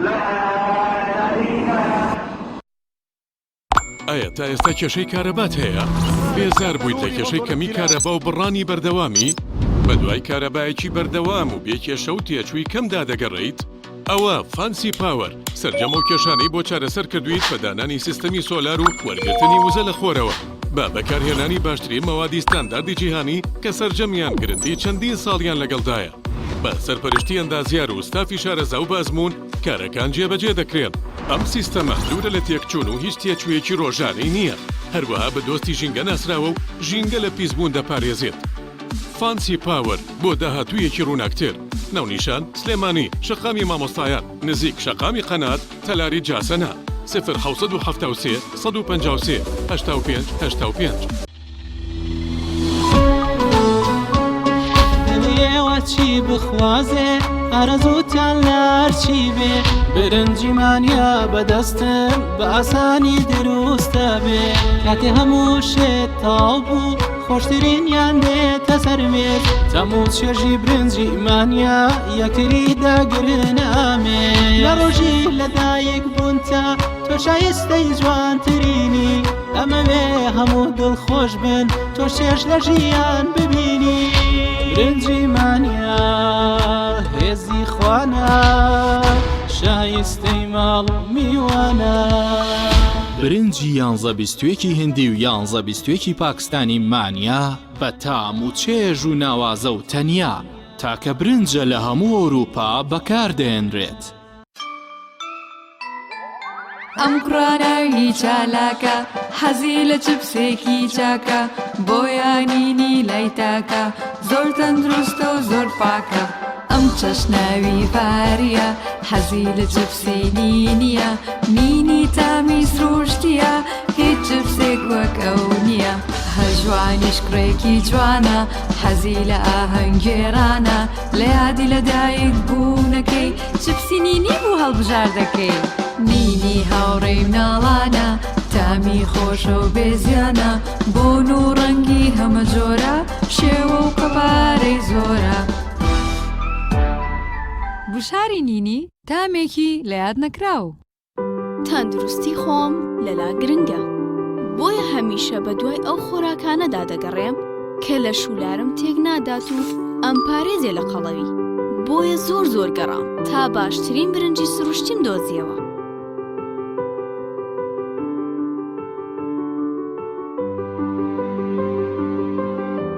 ئایا تا ئێستا کێشەی کارەبات هەیە؟ بێزار بوویت لە کێشەی کەمی کارەبا و بڕانی بەردەوامی؟ بەدوای کارەبایەکی بەردەوام و بێ کێشە و تێچووی کەمدا دەگەڕێیت؟ ئەوە فانسی پاوەر سەرجەم ئەو کێشانەی بۆ چارەسەر کردوویت بە دانانی سیستەمی سۆلار و وەرگرتنی وزە لە خۆرەوە بە بەکارهێنانی باشترین مەوادی ستانداردی جیهانی کە سەرجەمیان گرنتی چەندین ساڵیان لەگەڵدایە بە سەرپەرشتی ئەندازیار و ستافی شارەزا و بەئەزموون کارەکان جێبەجێ دەکرێن. ئەم سیستەمە دوورە لە تێکچوون و هیچ تێچوویەکی ڕۆژانەی نییە، هەروەها بە دۆستی ژینگە ناسراوە و ژینگە لە پیسبوون دەپارێزێت. فانسی پاوەر بۆ داهاتوویەکی ڕووناکتر. ناونیشان، سلێمانی، شەقامی مامۆستایان، نزیک شەقامی قەنات، تەلاری جاسەنە. 0773 153 85 85. ئێوە چی بخوازێ ئارەزووتان لە هەرچی بێ برنجی مانیا بەدەستم بە ئاسانی دروستە بێ کاتێ هەموو شێت تاو بوو خۆشترینیان دێتە سەر مێز تەم و چێژی برنجی مانیا یەکتری دەگرن ئامێ لە ڕۆژی لەدایک بوونتا تۆ شایستەی جوانترینی ئەمەوێ هەموو دڵخۆش بن تۆ چێژ لە ژیان ببینی برنجی مانیا هێزی خوانە شایستەی ماڵ و میوانە. برنجی یانزە بیستویەکی هندی و یانزە بیستویەکی پاکستانی مانیا بە تام و چێژ و ناوازە و تەنیا تاکە برنجە لە هەموو ئەوروپا بەکاردەهێنرێت. ئەم کوڕە ناوی چالاکە حەزی لە چپسێکی چاکە بۆیانینی لای تاکە زۆر تەندروستە و زۆر پاکە ئەم چەش ناوی ڤاریە حەزی لە چپسی نینیە نینی تامی سروشتیە هیچ چپسێک وەک ئەو نییە هەژوانیش کوڕێکی جوانە حەزی لە ئاهەنگگێڕانە لە یادی لەدایک بوونەکەی چپسی نینی بوو هەڵبژاردەکەی. نینی هاوڕێی مناڵانە تامی خۆشە و بێ زیانە بۆن و ڕەنگی هەمە جۆرە شێوە و قەبارەی زۆرە. گوشاری نینی تامێکی لەیاد نەکراو. تەندروستی خۆم لەلا گرنگە، بۆیە هەمیشە بەدوای ئەو خۆراکانەدا دەگەڕێم کە لەش و لارم تێک نادات و ئەمپارێزێ لە قەڵەوی، بۆیە زۆر زۆر گەڕام تا باشترین برنجی سروشتیم دۆزیەوە.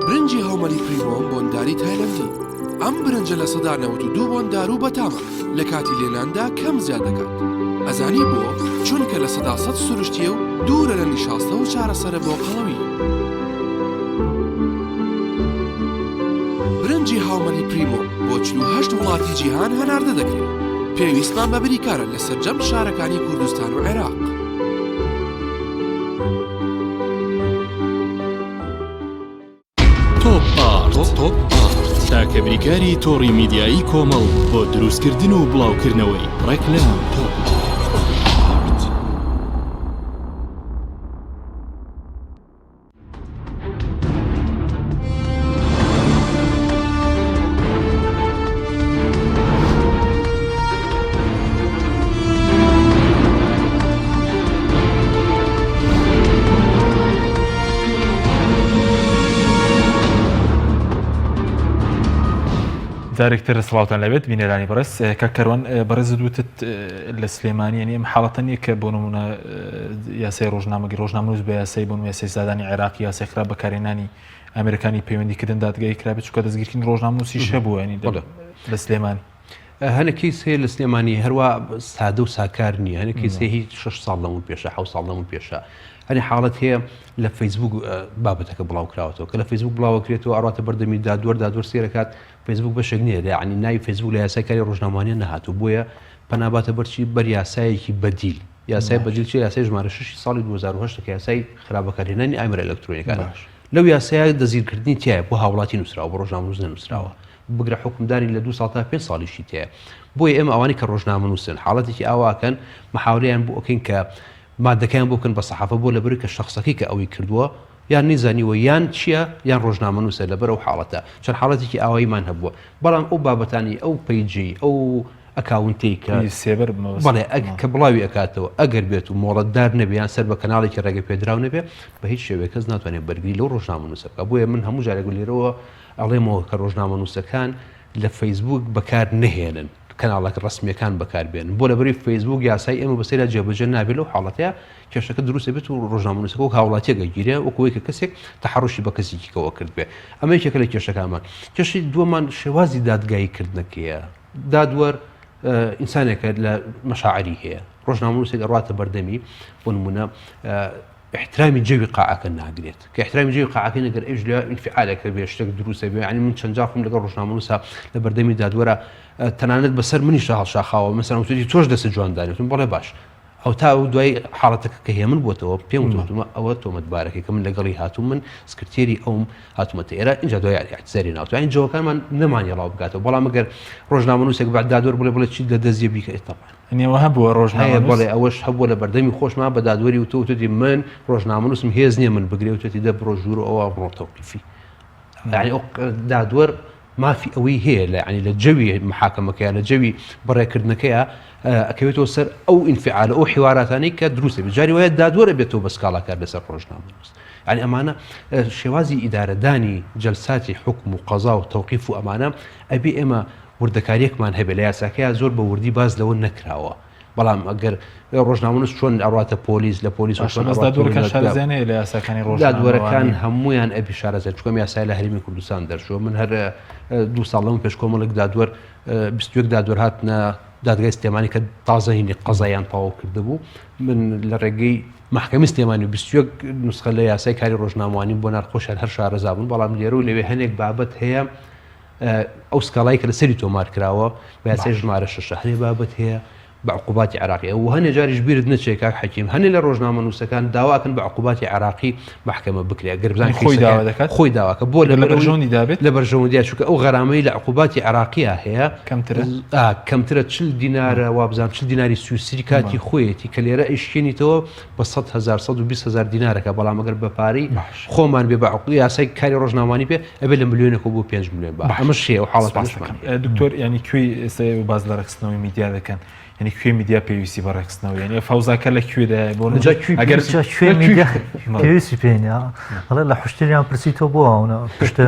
برنجی هاومەلی پریمۆم بۆنداری تایلەندی، ئەم برنجە 92% بۆندار و بەتامە، لە کاتی لێناندا کەم زیاد دەکات. ئەزانی بۆ؟ چونکە 100% سروشتییە و دوورە لە نیشاستە و چارەسەرە بۆ قەڵەوی. برنجی هاومەلی پریمۆم بۆ 48 وڵاتی جیهان هەناردە دەکرێت. پێویستمان بە بریکارە لە سەرجەم شارەکانی کوردستان و عێراق. تۆپ ئارت تاکە بریکاری تۆڕی میدیایی کۆمەڵ بۆ دروستکردن و بڵاوکردنەوەی ڕێکلام. تۆپ ئارت. جارێکتر سڵاوتان لەبێت بینەرانی بەڕێز کاک کاروان بەڕێزت وتت لە سلێمانی یعنی ئەم حاڵەتە نییە کە بۆ نمونە یاسای ڕۆژنامەگی ڕۆژنامەنووس بە یاسای بۆ یاسای سزادانی عێراق یاسای خراپ بەکارهێنانی ئامێرەکانی پەیوەندیکردن دادگایی کرابێت چونکە دەستگیرکردنی ڕۆژنامەنووسیش هەبوو یعنی لە سلێمانی هەنە کەیس هەیە لە سلێمانی هەروا سادە و ساکار نییە هەنە کەیس هەیە هیچ شش ساڵ لەمە پێشە حەوت ساڵ لەمە پێشە هەنێ حاڵەت هەیە لە فەیسبوک بابەتەکە بڵاو کراوەتەوە کە لە فەیسبوک بڵاوەکرێتەوە ئەڕاتە بەردەمی دادوەر دادوەر سێرەکات فەیسبوک بەشێک نییە لە یعنی ناوی فەیسبوک لە یاسای کاری ڕۆژنامەوانیان نەهاتوو بۆیە پەناباتە بەرچی بەر یاسایەکی بەدیل یاسای بەدیل چیە یاسای ژمارە شەشی ساڵی 2008 کە یاسای خراپ بەکارهێنانی ئامێرە ئەلکترۆنیەکانە لەو یاسایە دەستگیرکردنی تایە بۆ هاوڵاتی نووسراوە بۆ ڕۆژنامەنووس نەنووسراوە بگرە حوکمدانی لە دوو ساڵ تا پێنج ساڵیشی تایە بۆیە ئێمە ئەوانەی کە ڕۆژنامەنووسن حاڵەتێکی ئاواکەن محاولەیان بۆ ئەکەین کە مادەکەیان بۆ بکەن بە سەحافە بۆ لەبەرئەوەی کە شەخسەکەی کە ئەوەی کردووە یان نەیزانیوە یان چییە یان ڕۆژنامەنووسە لەبەر ئەو حاڵەتە چەند حاڵەتێکی ئاواییمان هەبووە بەڵام ئەو بابەتانی ئەو پەیجەی ئەو. account ەی کە سێبەر بەڵێ کە بڵاوی ئەکاتەوە ئەگەر بێت و مۆڵەتدار نەبێ یان سەر بە کەناڵێکی ڕێگە پێدراو نەبێ بە هیچ شێوەیەک کەس ناتوانێت بەرگری لەو ڕۆژنامەنووسە بکات بۆیە من هەموو جارێک لێرەوە ئەڵێمەوە کە ڕۆژنامەنووسەکان لە فەیسبوک بەکار نەهێنن کەناڵە ڕەسمیەکان بەکار بێنن بۆ لەبەری فەیسبوک یاسای ئێمە بەسەریا جێبەجێ نابێت لەو حاڵەتەیە کێشەکە دروست دەبێت و ڕۆژنامەنووسەکە وەک هاوڵاتیەک ئەگیرێ وەکو ئەوەی کە کەسێک تەحەڕوشی بە کەسێکی کەوە کرد بێ ئەمە یەکێکە لە کێشەکانمان کێشەی دووەمان شێوازی دادگایی کردنەکەیە دادوەر ئینسانێکە لە مەشاعری هەیە ڕۆژنامەنووسێک ئەڕاتە بەردەمی بۆ نمونە احترامی جەوی قاعەکە ناگرێت کە احترامی جەوی قاعەکە نەگەر ئەوش لە انفعالێکە بێ شتێک دروستە بێ یعنی من چەند جار خۆم لەگەڵ ڕۆژنامەنووسا لە بەردەمی دادوەرە تەنانەت بەسەر منیشا هەڵشاخاوە مەسەلەن وتویەتی تۆش دەستت جوان دانێ وتم بەڵێ باش ئەو تا ئەو دوای حاڵەتەکە کە هێمن بووەتەوە پێم وتومە ئەوە تۆمەتبارەکەی کە من لەگەڵی هاتووم من سکرتێری ئەوم هاتوومەتە ئێرە اینجا دوای اعتزاری ناوتو یعنی جەوەکانمان نەمانیڵاو بکاتەوە بەڵام ئەگەر ڕۆژنامەنووسێک بە دادوەر بڵێ بڵێ چی لە دەستیە بیکە طبعا یعنی ئەوە هەبووە هەیە ڕۆژنامەنووس بەڵێ ئەوەش هەبووە لە بەردەمی خۆشمان بە دادوەری وتووە وتویەتی من ڕۆژنامەنووسم هێز نییە من بگرێ وتویەتی دە بڕۆ ژوورۆ ئەوە بڕۆ تەوقیفی یعنی ئەو دادوەر مافی ئەوەی هەیە لە یعنی لە جەوی محاکەمەکەیا لە جەوی بەڕێکردنەکەیا ئەکەوێتەوە سەر ئەو ئینفعال ئەو حیواراتانەی کە دروست دەبێت جاری وایە دادوەرە بێتەوە بە سکاڵاکار لەسەر ڕۆژنامەنووس یعنی ئەمانە شێوازی ئیدارەدانی جەلساتی حکم و قەزا و تەوقیف و ئەمانە ئەبێ ئێمە وردەکاریەکمان هەبێت لە یاساکەیا زۆر بە وردی باس لەوە نەکراوە بەڵام ئەگەر ڕۆژنامەنووس چۆن ئەڕاتە پۆلیس لە پۆلیس باشە بەس دادوەرەکان شارەزایان هەیە لە یاساکانی ڕۆژنامەوانی؟ دادوەرەکان هەموویان ئەبی شارەزای چونکە ئەم یاسایە لە هەرێمی کوردستان دەرچووە من هەر دوو ساڵ لەمە پێش کۆمەڵێک دادوەر 21 دادوەر هاتنە دادگای سلێمانی کە تازە هینی قەزایان تەواو کردبوو من لە ڕێگەی محکمەی سلێمانی 21 نسخە لە یاسای کاری ڕۆژنامەوانی بۆ نار خۆشیان هەر شارەزا بوون بەڵام لێرە و لەوێ هەنێک بابەت هەیە ئەو سکاڵای کە لەسەری تۆمار کراوە بە یاسای ژمارە شەشە هەنێ بابەت هەیە بە عقوباتی عراقی ئەو هەنێ جاریش بیرت نەچێ کاک حەکیم هەنێ لە ڕۆژنامەنووسەکان داواکەن بە عقوباتی عراقی محکمە بکرێ گەر بزان خۆی داوا دەکات خۆی داواکە بۆ لە بەرژەوەندی دابێت لە بەرژەوەندیا چونکە ئەو غەرامەی لە عقوباتی عراقیە هەیە کەمترە کەمترە 40 دینارە وابزانام 40 دیناری سویسری کاتی خۆیەتی کە لێرە ئەیشکێنیتەوە بە 100 هەزار 120 هەزار دینارەکە بەڵام ئەگەر بە پارەی خۆمان بێ بە یاسای کاری ڕۆژنامەوانی بێ ئەبێ لە ملیۆنێکەوە بۆ 5 ملیۆن با ئەمەش هەیە و حاڵەتانەشمان هەیە. دکتۆر یانی کوێی ئێستا ئێوە باس لە ڕێکخستنەوەی میدیا دەکەن یانی کوێ میدیا پێویستی بە ڕێکخستنەوە یانی فەوزاکە لە کوێدایە بۆ جا کوێ ئەگەر جا کوێ میدیا پێویستی پێ نییە ئەڵێ لە حوشتریان پرسی تۆ بۆ ئەونە پشتە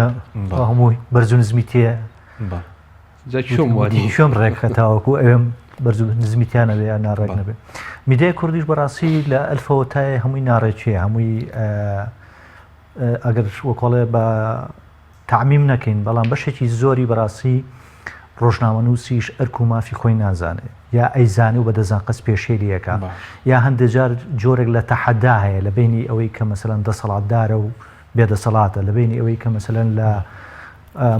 هەمووی بەرز و نزمی تێ جا کوێم وانی کوێم ڕێکخە تاوەکو ئەوێم بەرز و نزمی تیا نەبێ یان ناڕێک نەبێ میدیای کوردیش بەڕاستی لە ئەلفەوە تای هەمووی ناڕێکیە هەمووی ئەگەر وەکۆڵێ بە تەعمیم نەکەین بەڵام بەشێکی زۆری بەڕاستی ڕۆژنامەنووسیش ئەرک و مافی خۆی نازانێ یا ئەیزانێ و بە دەزانقەست پێشێلی ئەکا یا هەندێ جار جۆرێک لە تەحەدا هەیە لە بەینی ئەوەی کە مەسەلەن دەسەڵاتدارە و بێدەسەڵاتە لە بەینی ئەوەی کە مەسەلەن لە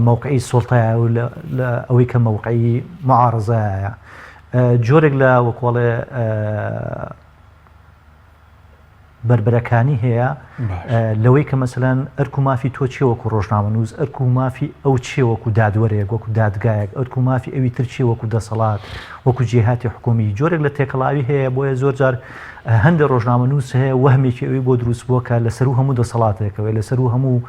مەوقعی سوڵتایە و لە ئەوەی کە مەوقعی معارزەیە جۆرێک لە وەکۆڵێ بەربەرەکانی هەیە لەوەی کە مەسەلەن ئەرک و مافی تۆ چیە وەکو ڕۆژنامەنووس ئەرک و مافی ئەو چیە وەکو دادوەرێک وەکو دادگایەک ئەرک و مافی ئەوی تر چیە وەکو دەسەڵات وەکو جیهاتی حکومی جۆرێک لە تێکەڵاوی هەیە بۆیە زۆر جار هەندێک ڕۆژنامەنووس هەیە وەهمێکی ئەوی بۆ دروست بووە کە لەسەر هەموو دەسەڵاتێکەوەی لەسەر هەموو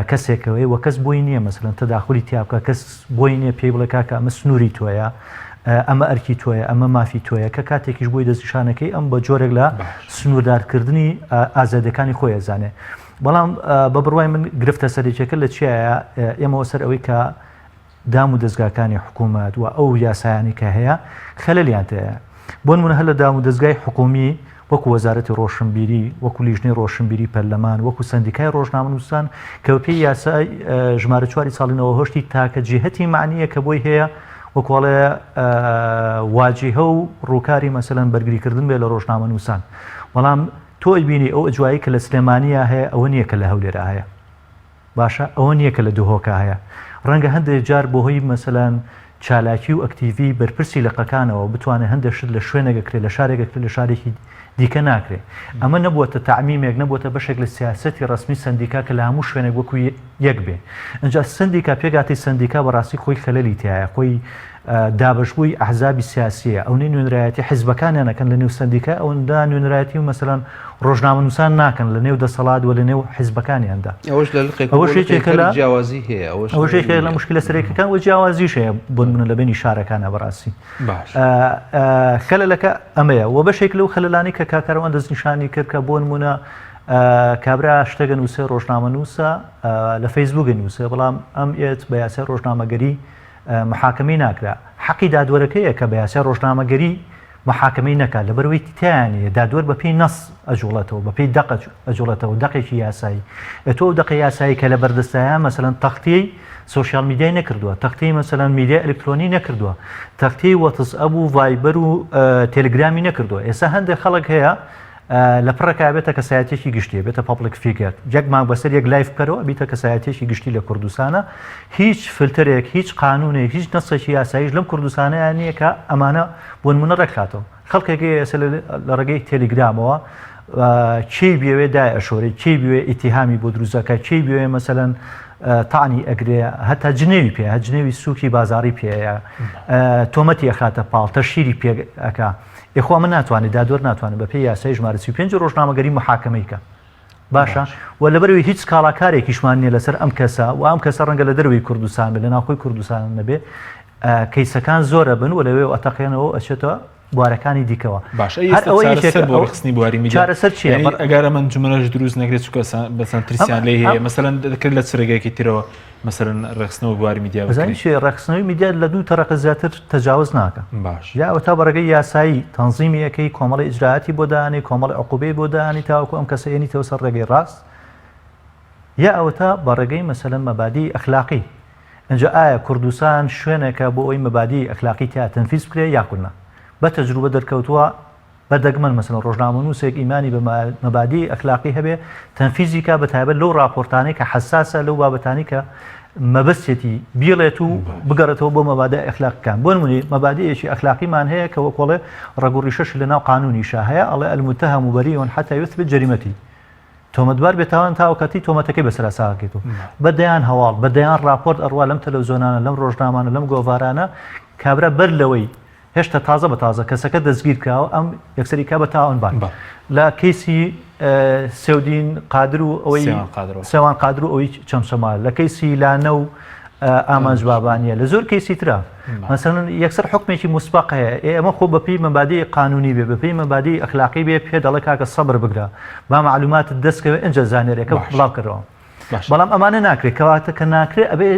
کەسێکەوەی وە کەس بۆی نییە مەسەلەن تەداخلی تیا بکە کەس بۆی نییە پێی بڵێ کاکە ئەمە سنووری تۆیە ئەمە ئەرکی تۆیە، ئەمە مافی تۆیە، کە کاتێکیش بۆی دەستنیشانەکەی ئەم بە جۆرێک لە سنووردارکردنی ئازادیەکانی خۆی ئەزانێ. بەڵام بە بڕوای من گرفتە سەرەکیەکە لە چیایە ئێمەوە سەر ئەوەی کە دام و دەزگاکانی حکوومەت و ئەو یاسایانی کە هەیە خەلەلیان تێیە. بۆ نمونە هەر لە دام و دەزگای حکوومی وەکو وەزارەتی ڕۆشنبیری، وەکو لیژنەی ڕۆشنبیری پەرلەمان، وەکو سەندیکای ڕۆژنامەنووسان کە بەپێی یاسای ژمارە چواری ساڵی 98 تاکە جیهەتی مەعنییە کە بۆی هەیە وەکو ئەڵێ واجیهە و ڕووکاری مەسەلەن بەرگریکردن بێ لە ڕۆژنامەنووسان بەڵام تۆ ئەیبینی ئەو ئەجوایی کە لە سلێمانیا هەیە ئەوە نییە کە لە هەولێرا هەیە باشە ئەوە نییە کە لە دهۆکا هەیە. ڕەنگە هەندێ جار بەهۆی مەسەلەن چالاکی و ئەکتیڤی بەرپرسی لقەکانەوە بتوانێ هەندێ شت لە شوێنێک ئەکرێ لە شارێک ئەکرێ لە شارێکی دیکە ناکرێ. ئەمە نەبووەتە تەعمیمێک نەبووەتە بەشێک لە سیاسەتی ڕەسمی سەندیکا کە لە هەموو شوێنێک وەکوو یەک بێ. ئینجا سەندیکا پێکهاتەی سەندیکا بەڕاستی خۆی خەلەلی تیایە خۆی. دابەشبووی ئەحزابی سیاسییە، ئەونەی نوێنرایەتی حیزبەکانیان ئەکەن لە نێو سەندیکا ئەوەندە نوێنرایەتی مەسەلەن ڕۆژنامەنووسان ناکەن لە نێو دەسەڵات و لە نێو حیزبەکانیاندا. ئەوەش لە لقێک ئەوەش یەکێکە لە جیاوازی هەیە ئەوەش ئەوەش یەکێکە لە موشکیلە سەرەکیەکان و جیاوازیش هەیە بۆ نمونە لە بەینی شارەکانە بەڕاستی. باش. خەلەلەکە ئەمەیە و بەشێک لەو خەلەلانەی کە کاک کاروان دەستنیشانی کرد کە بۆ نمونە کابرا شتێک ئەنووسێ ڕۆژنامەنووسە لە فەیسبووک ئەنووسێ بەڵام ئەم ئێت بە یاسای ڕۆژنامەگەری محاکەمەی ناکرا حەقی دادوەرەکەیە کە بە یاسای ڕۆژنامەگەری محاکەمەی نەکات لەبەرئەوەی تیایان نییە دادوەر بەپێی نەس ئەجوڵێتەوە بەپێی دەق ئەجوڵێتەوە دەقێکی یاسایی ئێ تۆ ئەو دەقە یاسایی کە لە بەردەستایە مەسەلەن تەغتیەی social media ی نەکردووە تەغتیەی مەسەلەن میدیای ئەلکترۆنی نەکردووە تەغتیەی وەتس ئەپ و ڤایبەر و تێلگرامی نەکردووە ئێستا هەندێک خەڵک هەیە لە پڕێکا ئەبێتە کەسایەتیەکی گشتی ئەبێتە public figure یەک مانگ بەسەر یەک live بکەرەوە ئەبیتە کەسایەتیەکی گشتی لە کوردستانە هیچ فلتەرێک هیچ قانونێک هیچ نەسێکی یاساییش لەم کوردستانەیان نییە کە ئەمانە بۆ نمونە ڕێکخاتەوە خەڵکێک ئێستا لە ڕێگەی تێلیگرامەوە کێی بێوێ دای ئەشۆرێ کێی بوێ ئیتیهامی بۆ دروستەکە کێی بوێ مەسەلەن تانی ئەگرێ هەتا جنێوی پێ هە جنێوی سوکی بازاری پێەیە تۆمەتی ئەخاتە پاڵ تەشیری پێ ئەکا ئێ خۆ ئەمە ناتوانێت دادوەر ناتوانێت بەپێی یاسای ژمارە 35 ڕۆژنامەگەری محاکەمەی کە باشە و لەبەرەوەی هیچ سکاڵاکارێکیشمان نییە لەسەر ئەم کەسە و ئەم کەسە ڕەنگە لە دەرەوەی کوردستان بێت لە ناوخۆی کوردستان نەبێ کەیسەکان زۆرە بن و لەوێ ئەتەقێنەوە ئەچێتەوە بوارەکانی دیکەوە باشە هەر ئەوە یەکێکە بۆ ڕێکخستنی بواری میدیا چارەسەر چییە ئەگەر ئەم ئەنجومەنەش دروست نەکرێت چونکە بەسەن ترسیان لێ هەیە مەسەلەن دەکرێت لە چ ڕێگایەکی ترەوە مەسەلەن ڕێکخستنەوە بواری میدیا بکرێت؟ بزانی چیە ڕێکخستنەوەی میدیا لە دوو تەرەقە زیاتر تەجاوز ناکە باش یا ئەوەتا بە ڕێگەی یاسایی تەنزیمی ئەکەی کۆمەڵی ئیجرائاتی بۆ دانێی کۆمەڵی عقوبەی بۆ دانێی تاوەکو ئەم کەسە ئێنیتەوە سەر ڕێگەی ڕاست یا ئەوەتا بە ڕێگەی مەسەلەن مەبادی ئەخلاقی ئینجا ئایا کوردستان شوێنێکە بۆ ئەوەی مەبادی ئەخلاقی تیا تەنفیز بکرێ یاخود نا بە تەجروبە دەرکەوتووە بە دەگمەن مەسەلەن ڕۆژنامەنووسێک ئیمانی بە مەبادیی ئەخلاقی هەبێ تەنفیزی کا بە تایبەت لەو ڕاپۆرتانەی کە حەساسە لەو بابەتانەی کە مەبەستێتی بیڵێت و بگەڕێتەوە بۆ مەبادئ ئەخلاقیەکان بۆ نمونەی مەبادیەکی ئەخلاقیمان هەیە کە وەکۆڵێ ڕەگ و ڕیشەشی لە ناو قانونیشا هەیە ئەڵێ المتهم بریء حتى يثبت جريمته تۆمەتبار بێتاوان تا ئەوکاتەی تۆمەتەکەی بەسەرا ساغەکەیتەوە بە دەیان هەواڵ بە دەیان ڕاپۆرت ئەڕوا لەم تەلەڤزیۆنانە لەم ڕۆژنامانە لەم گۆڤارانە کابرا بەر لەوەی هێشتا تازە بە تازە کەسەکە دەستگیر کراوە ئەم یەکسەری کا بە تاوانبار لە کەیسی سێودین قادر و ئەوەی سێوان قادر و ئەوەی چەمچەمال لە کەیسی لانە و ئامانج بابانیە لە زۆر کەیسی ترە مەسەلەن یەکسەر حکمێکی مسبق هەیە ئێ ئەمە خۆ بەپی مەبادی قانونی بێ بەپی مەبادی ئەخلاقی بێ پێ دەڵێ کاکە سەبر بگرە با معلوماتت دەستکەوێ ئینجا زانیاریەکە بڵاو کەرەوە بەڵام ئەمانە ناکرێت کەواتە کە ناکرێت ئەبێ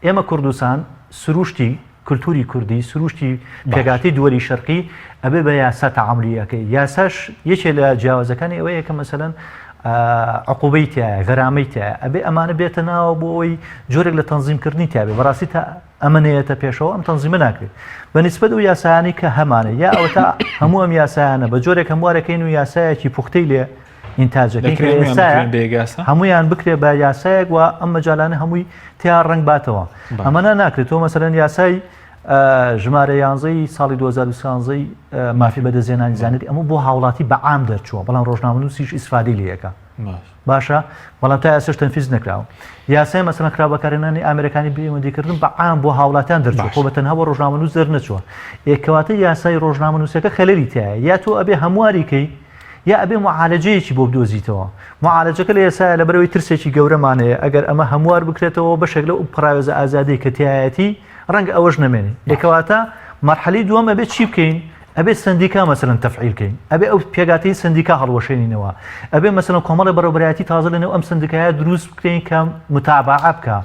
ئێمە کوردستان سروشتی کلتوری کوردی سروشتی پێکهاتەی دووەلی شەرقی ئەبێ بە یاسا تەعامولی ئەکەی یاساش یەکێ لە جیاوازەکانی ئەوەیە کە مەسەلەن عقوبەی تایە غەرامەی تایە ئەبێ ئەمانە بێتە ناوە بۆ ئەوەی جۆرێک لە تەنزیمکردنی تابێ بەڕاستی تا ئەمە نەیەتە پێشەوە ئەم تەنزیمە ناکرێت بە نیسبەت ئەو یاسایانەی کە هەمانە یا ئەوەتا هەموو ئەم یاسایانە بە جۆرێک هەموارەکەین و یاسایەکی پوختەی لێ ئینتاجەکەی کە ئێستا هەمویان بکرێ بە یاسایەک و ئەم مەجالانە هەمووی تیا ڕنگ باتەوە ئەمەنا ناکرێت تۆ مەسەرەن یاسای ژمارە یانزەی ساڵی 2013 مافی بەدەستهێنانی زانیاری ئەمە بۆ هاوڵاتی بە عام دەرچووە بەڵام ڕۆژنامەنووسیش ئیسفادەی لێیەکە باشە بەڵام تا ئێستاش تەنفیز نەکراوە یاسای مەسەلەن خراپ بەکارهێنانی ئامێرەکانی پەیوەندیکردن بە عام بۆ هاوڵاتیان دەرچوو خۆ بە تەنها بۆ ڕۆژنامەنووس دەرنەچووە ئێ کەواتە یاسای ڕۆژنامەنووسەکە خەلەلی تایە یا تۆ ئەبێ هەمواری کەی یا ئەبێ معالەجەیەکی بۆ بدۆزیتەوە معالەجەکە لە یاسایە لەبەرەوەی ترسێکی گەورەمان هەیە ئەگەر ئەمە هەموار بکرێتەوە بەشێک لەو پەراوێزە ئازادەی کە تایەتی ڕەنگە ئەوەش نەمێنێ ئێ کەواتە مەرحەلەی دووەم ئەبێ چی بکەین ئەبێ سەندیکا مەسەلەن تەفعیل کەین ئەبێ ئەو پێگاتەی سەندیکا هەڵوەشێنینەوە ئەبێ مەسەلەن کۆمەڵی بەڕێوەبەرایەتی تازە لەنێو ئەم سەندیکایە دروست بکەین کە متابعە بکە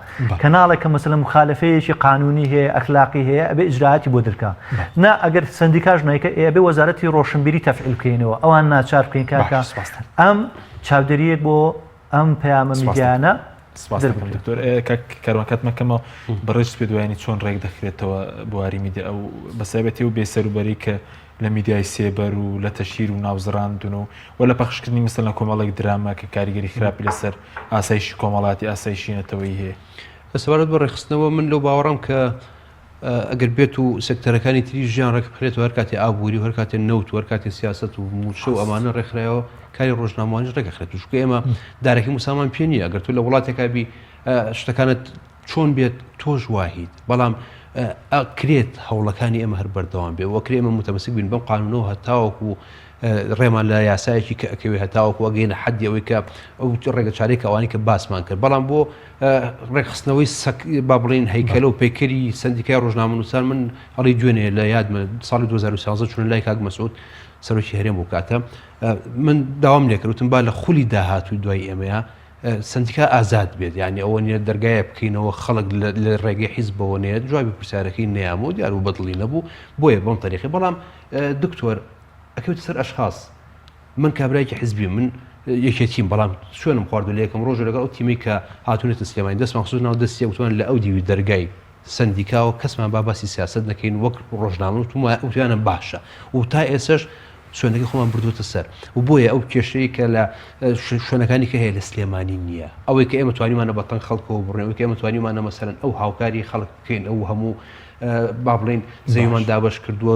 کەناڵێک کە مەسەلەن مخالفەیەکی قانونی هەیە ئەخلاقی هەیە ئەبێ ئیجرائاتی بۆ درکا نا ئەگەر سەندیکاش نایکە ئێ ئەبێ وەزارەتی ڕۆشنبیری تەفعیل بکەینەوە ئەوان ناچار بکەین کاکە ئەم چاودێرییەک بۆ ئەم پەیامە میدیایانە سپاس دەکەم دکتۆر کاک کاروان کات مەکەمەوە بەڕێز پێ دوایانی چۆن ڕێک دەخرێتەوە بواری میدیا ئەو بەسایبەتی و بێسەروبەری کە لە میدیای سێبەر و لە تەشهیر و ناوزڕاندن و و لە پەخشکردنی مەسەلەن لە کۆمەڵێک دراما کە کاریگەری خراپی لەسەر ئاسایشی کۆمەڵاتی ئاسایشی نەتەوەیی هەیە. سەبارەت بە ڕێکخستنەوە من لەو باوەڕام کە ئەگەر بێت و سێکتەرەکانی تری ژیان ڕێکبخرێتەوە هەر کاتێ ئابووری و هەر کاتێ نەوت و هەر کاتێ سیاسەت و مووچە و ئەمانە ڕێکخرایەوە کاری ڕۆژنامەوانیش ڕێکەخرێت چونکە ئێمە دارەکەی موسامان پێ نییە ئەگەر تۆ لە وڵاتێکا بی شتەکانت چۆن بێت تۆش واهیت بەڵام. ئەکرێت هەوڵەکانی ئێمە هەر بەردەوام بێ و ئەکرێ ئێمە موتەمەسک بین بەم قانونەوە هەتاوەکو ڕێمان لە یاسایەکی کە ئەکەوێ هەتاوەکو ئەگەینە حەدی ئەوەی کە ئەو ڕێگە چارەی کە ئەوانی کە باسمان کرد بەڵام بۆ ڕێکخستنەوەی سەک با بڵین هەیکەلە و پەیکەری سندیکای ڕۆژنامەنووسان من هەڵی دوێنێ لە یادمە ساڵی 2013 چون لای کاک مەسعود سەرۆکی هەرێم بوو کاتە من داوام لێکرد وتم با لە خولی داهاتوو دوای ئێمەیە سەندیکا ئازاد بێت یانی ئەوە نیە دەرگایە بکەینەوە خەڵک لە ڕێگەی حیزبەوە نێت جوابی پرسیارەکەی نەیامەوە دیار بوو بەدڵی نەبوو بۆیە بەم تەریقی بەڵام دکتۆر ئەکەوێتە سەر ئەشخاص من کابرایەکی حزبی من یەکێتیم بەڵام شوێنم خواردو لە یەکەم ڕۆژ لەگەڵ ئەو تیمەی کە هاتوونەتە سلێمانی دەستمان خستووە ناو دەستی وتوان لە ئەو دیوی دەرگای سەندیکاوە کەسمان با باسی سیاسەت نەکەین وەک ڕۆژنامە وتویانە باشە و تا ئێسش شوێنەکەی خۆمان بردووەتە سەر و بۆیە ئەو کێشەیە کە لە شوێنەکانی کە هەیە لە سلێمانی نییە ئەوەی کە ئێمە توانیمانە بە تەنگ خەڵکەوە بڕێن ئەوەی کە ئێمە توانیمانە مەسەرەن ئەو هاوکاری خەڵک بکەین ئەو هەموو با بڵین زەویمان دابش کردووە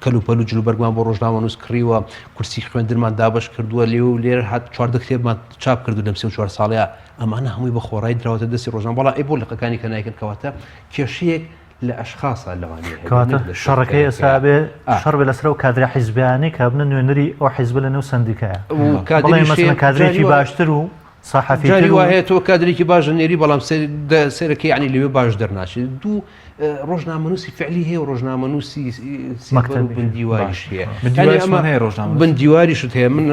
کەلوپەل و جلوبەرگمان بۆ ڕۆژنامەنووس کڕیوە کورسی خوێندنمان دابش کردووە لێ و لێر هات چواردە کتێبمان چاپ کردو لەم سێ و چوار ساڵەیە ئەمانە هەمووی بە خۆڕایی دراوەتە دەستی ڕۆژنامە بەڵام ئەی بۆ لقەکانی کە نایکەن کەواتە کێشەیەک لە ئەشخاصە لەوانەیە هەبێت کەواتە نەک لە شەڕەکەی ئێستا شەرکەکەیە بێ ئا. شەڕ بێ لەسەر ئەو کادرە حیزبیانەی کە بنە نوێنەری ئەو حیزبە لە نێو سەندیکایە و بڵێ کادریش مەسەلەن هەیە جاری کادرێکی وا باشتر و سەحەفیتر جاری و وا هەیە تۆ کادرێکی باش دەنێری بەڵام سەیرەکەی یعنی لەوێ باش دەرناچێت دوو ڕۆژنامەنووسی فعلی هەیە و ڕۆژنامەنووسی سێبەر و بندیواریش هەیە بندیواریشت هەیە من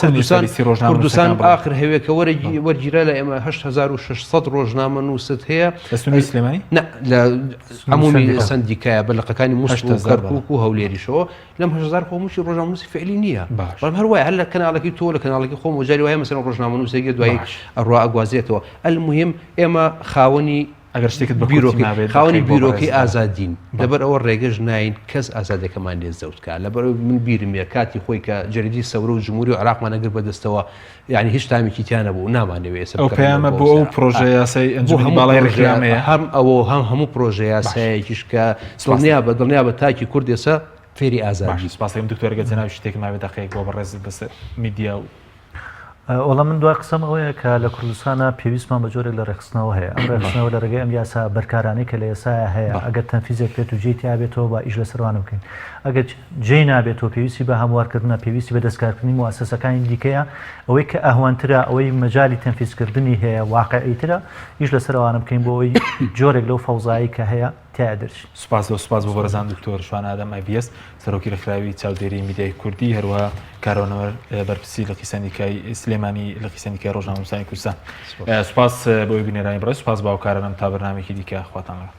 کوردستان کوردستان ئاخر هەوێکە وەرگیرا لە ئێمە 8600 ڕۆژنامەنووست هەیە سلێمانی لە عمومی سندیکایە بە لقەکانی موسڵ و کەرکوک و هەولێریشەوە لەم 8000 خۆموشی ڕۆژنامەنووسی فعلی نییە بەڵام هەر وایە هەر لە کەناڵەکەی تۆ لە کەناڵەکەی خۆم و جاری وایە مەسەلەن ڕۆژنامەنووسێکی دوایی ئەڕوا ئەگوازێتەوە المهم ئێمە خاوەنی ئەگەر شتێکت بە کورتی بیرۆکەی مابێت خاوەنی دەقەیەک بۆ بیرۆکەی بەڕێزت ئازادین بەڵێ. لەبەر ئەوە ڕێگەش ناین کەس ئازادیەکەمان لێ زەوت کا لەبەر ئەوەی من بیرم یە کاتی خۆی کە جەریدەی سەورە و جمهوری و عێراقمان ئەگرت بە دەستەوە یانی هیچ تامێکی تیا نەبوو نامانەوێ ئێستا ئەو بگەڕێینەوە پەیامە بۆ بۆ ئەو ئەو سەرە. پرۆژە ئا. یاسای بۆ ئەنجومەنی هەموو باڵای پرۆژە ڕیکلامەیە؟ هەم ئەوە و هەم هەموو پرۆژە باش. یاسایەکیش کە سپاس دڵنیا دەکەم. بە دڵنیا بە تاکی کورد ئێستا فێری باش ئازادی. سپاس دەکەم دکتۆر ئەگەر جەنابی شتێک مابێت دەقەیەک بۆ بەڕێزت لەسەر میدیا و وەڵا من دوای قسەم ئەوەیە کە لە کوردستانا پێویستمان بە جۆرێک لە ڕێکخستنەوە هەیە، ئەم ڕێکخستنەوە لە ڕێگەی ئەم یاسا بەرکارانەی کە لە ئێستایا هەیە ئەگەر تەنفیزێک بێت و جێی تیا بێتەوە با ئیش لەسەر وانە بکەین، ئەگەر جێی نابێتەوە پێویستی بە هەموارکردنە، پێویستی بە دەستکارکردنی موئەسەسەکانی دیکەیە، ئەوەی کە ئەهوەنترە، ئەوەی مەجالی تەنفیزکردنی هەیە، واقعیترە، ئیش لەسەر ئەوانە بکەین بۆ ئەوەی جۆرێک لەو فەوزایەی کە هەیە تیایا دەرچین. سوپاس زۆر سوپاس بۆ بەڕێزان دکتۆر شوان ئادەم IBS سەرۆکی ڕێکخراوی چاودێری میدیای کوردی هەروەها کارۆنەوەر بەرپرسی لقی سەندیکای سلێمانی لقی سەندیکای ڕۆژنامەنووسانی کوردستان سوپاس بۆ بینەرانی بەڕێز سوپاس باوکارانم تا بەرنامەیەکی دیکە خواتان لەگەڵ.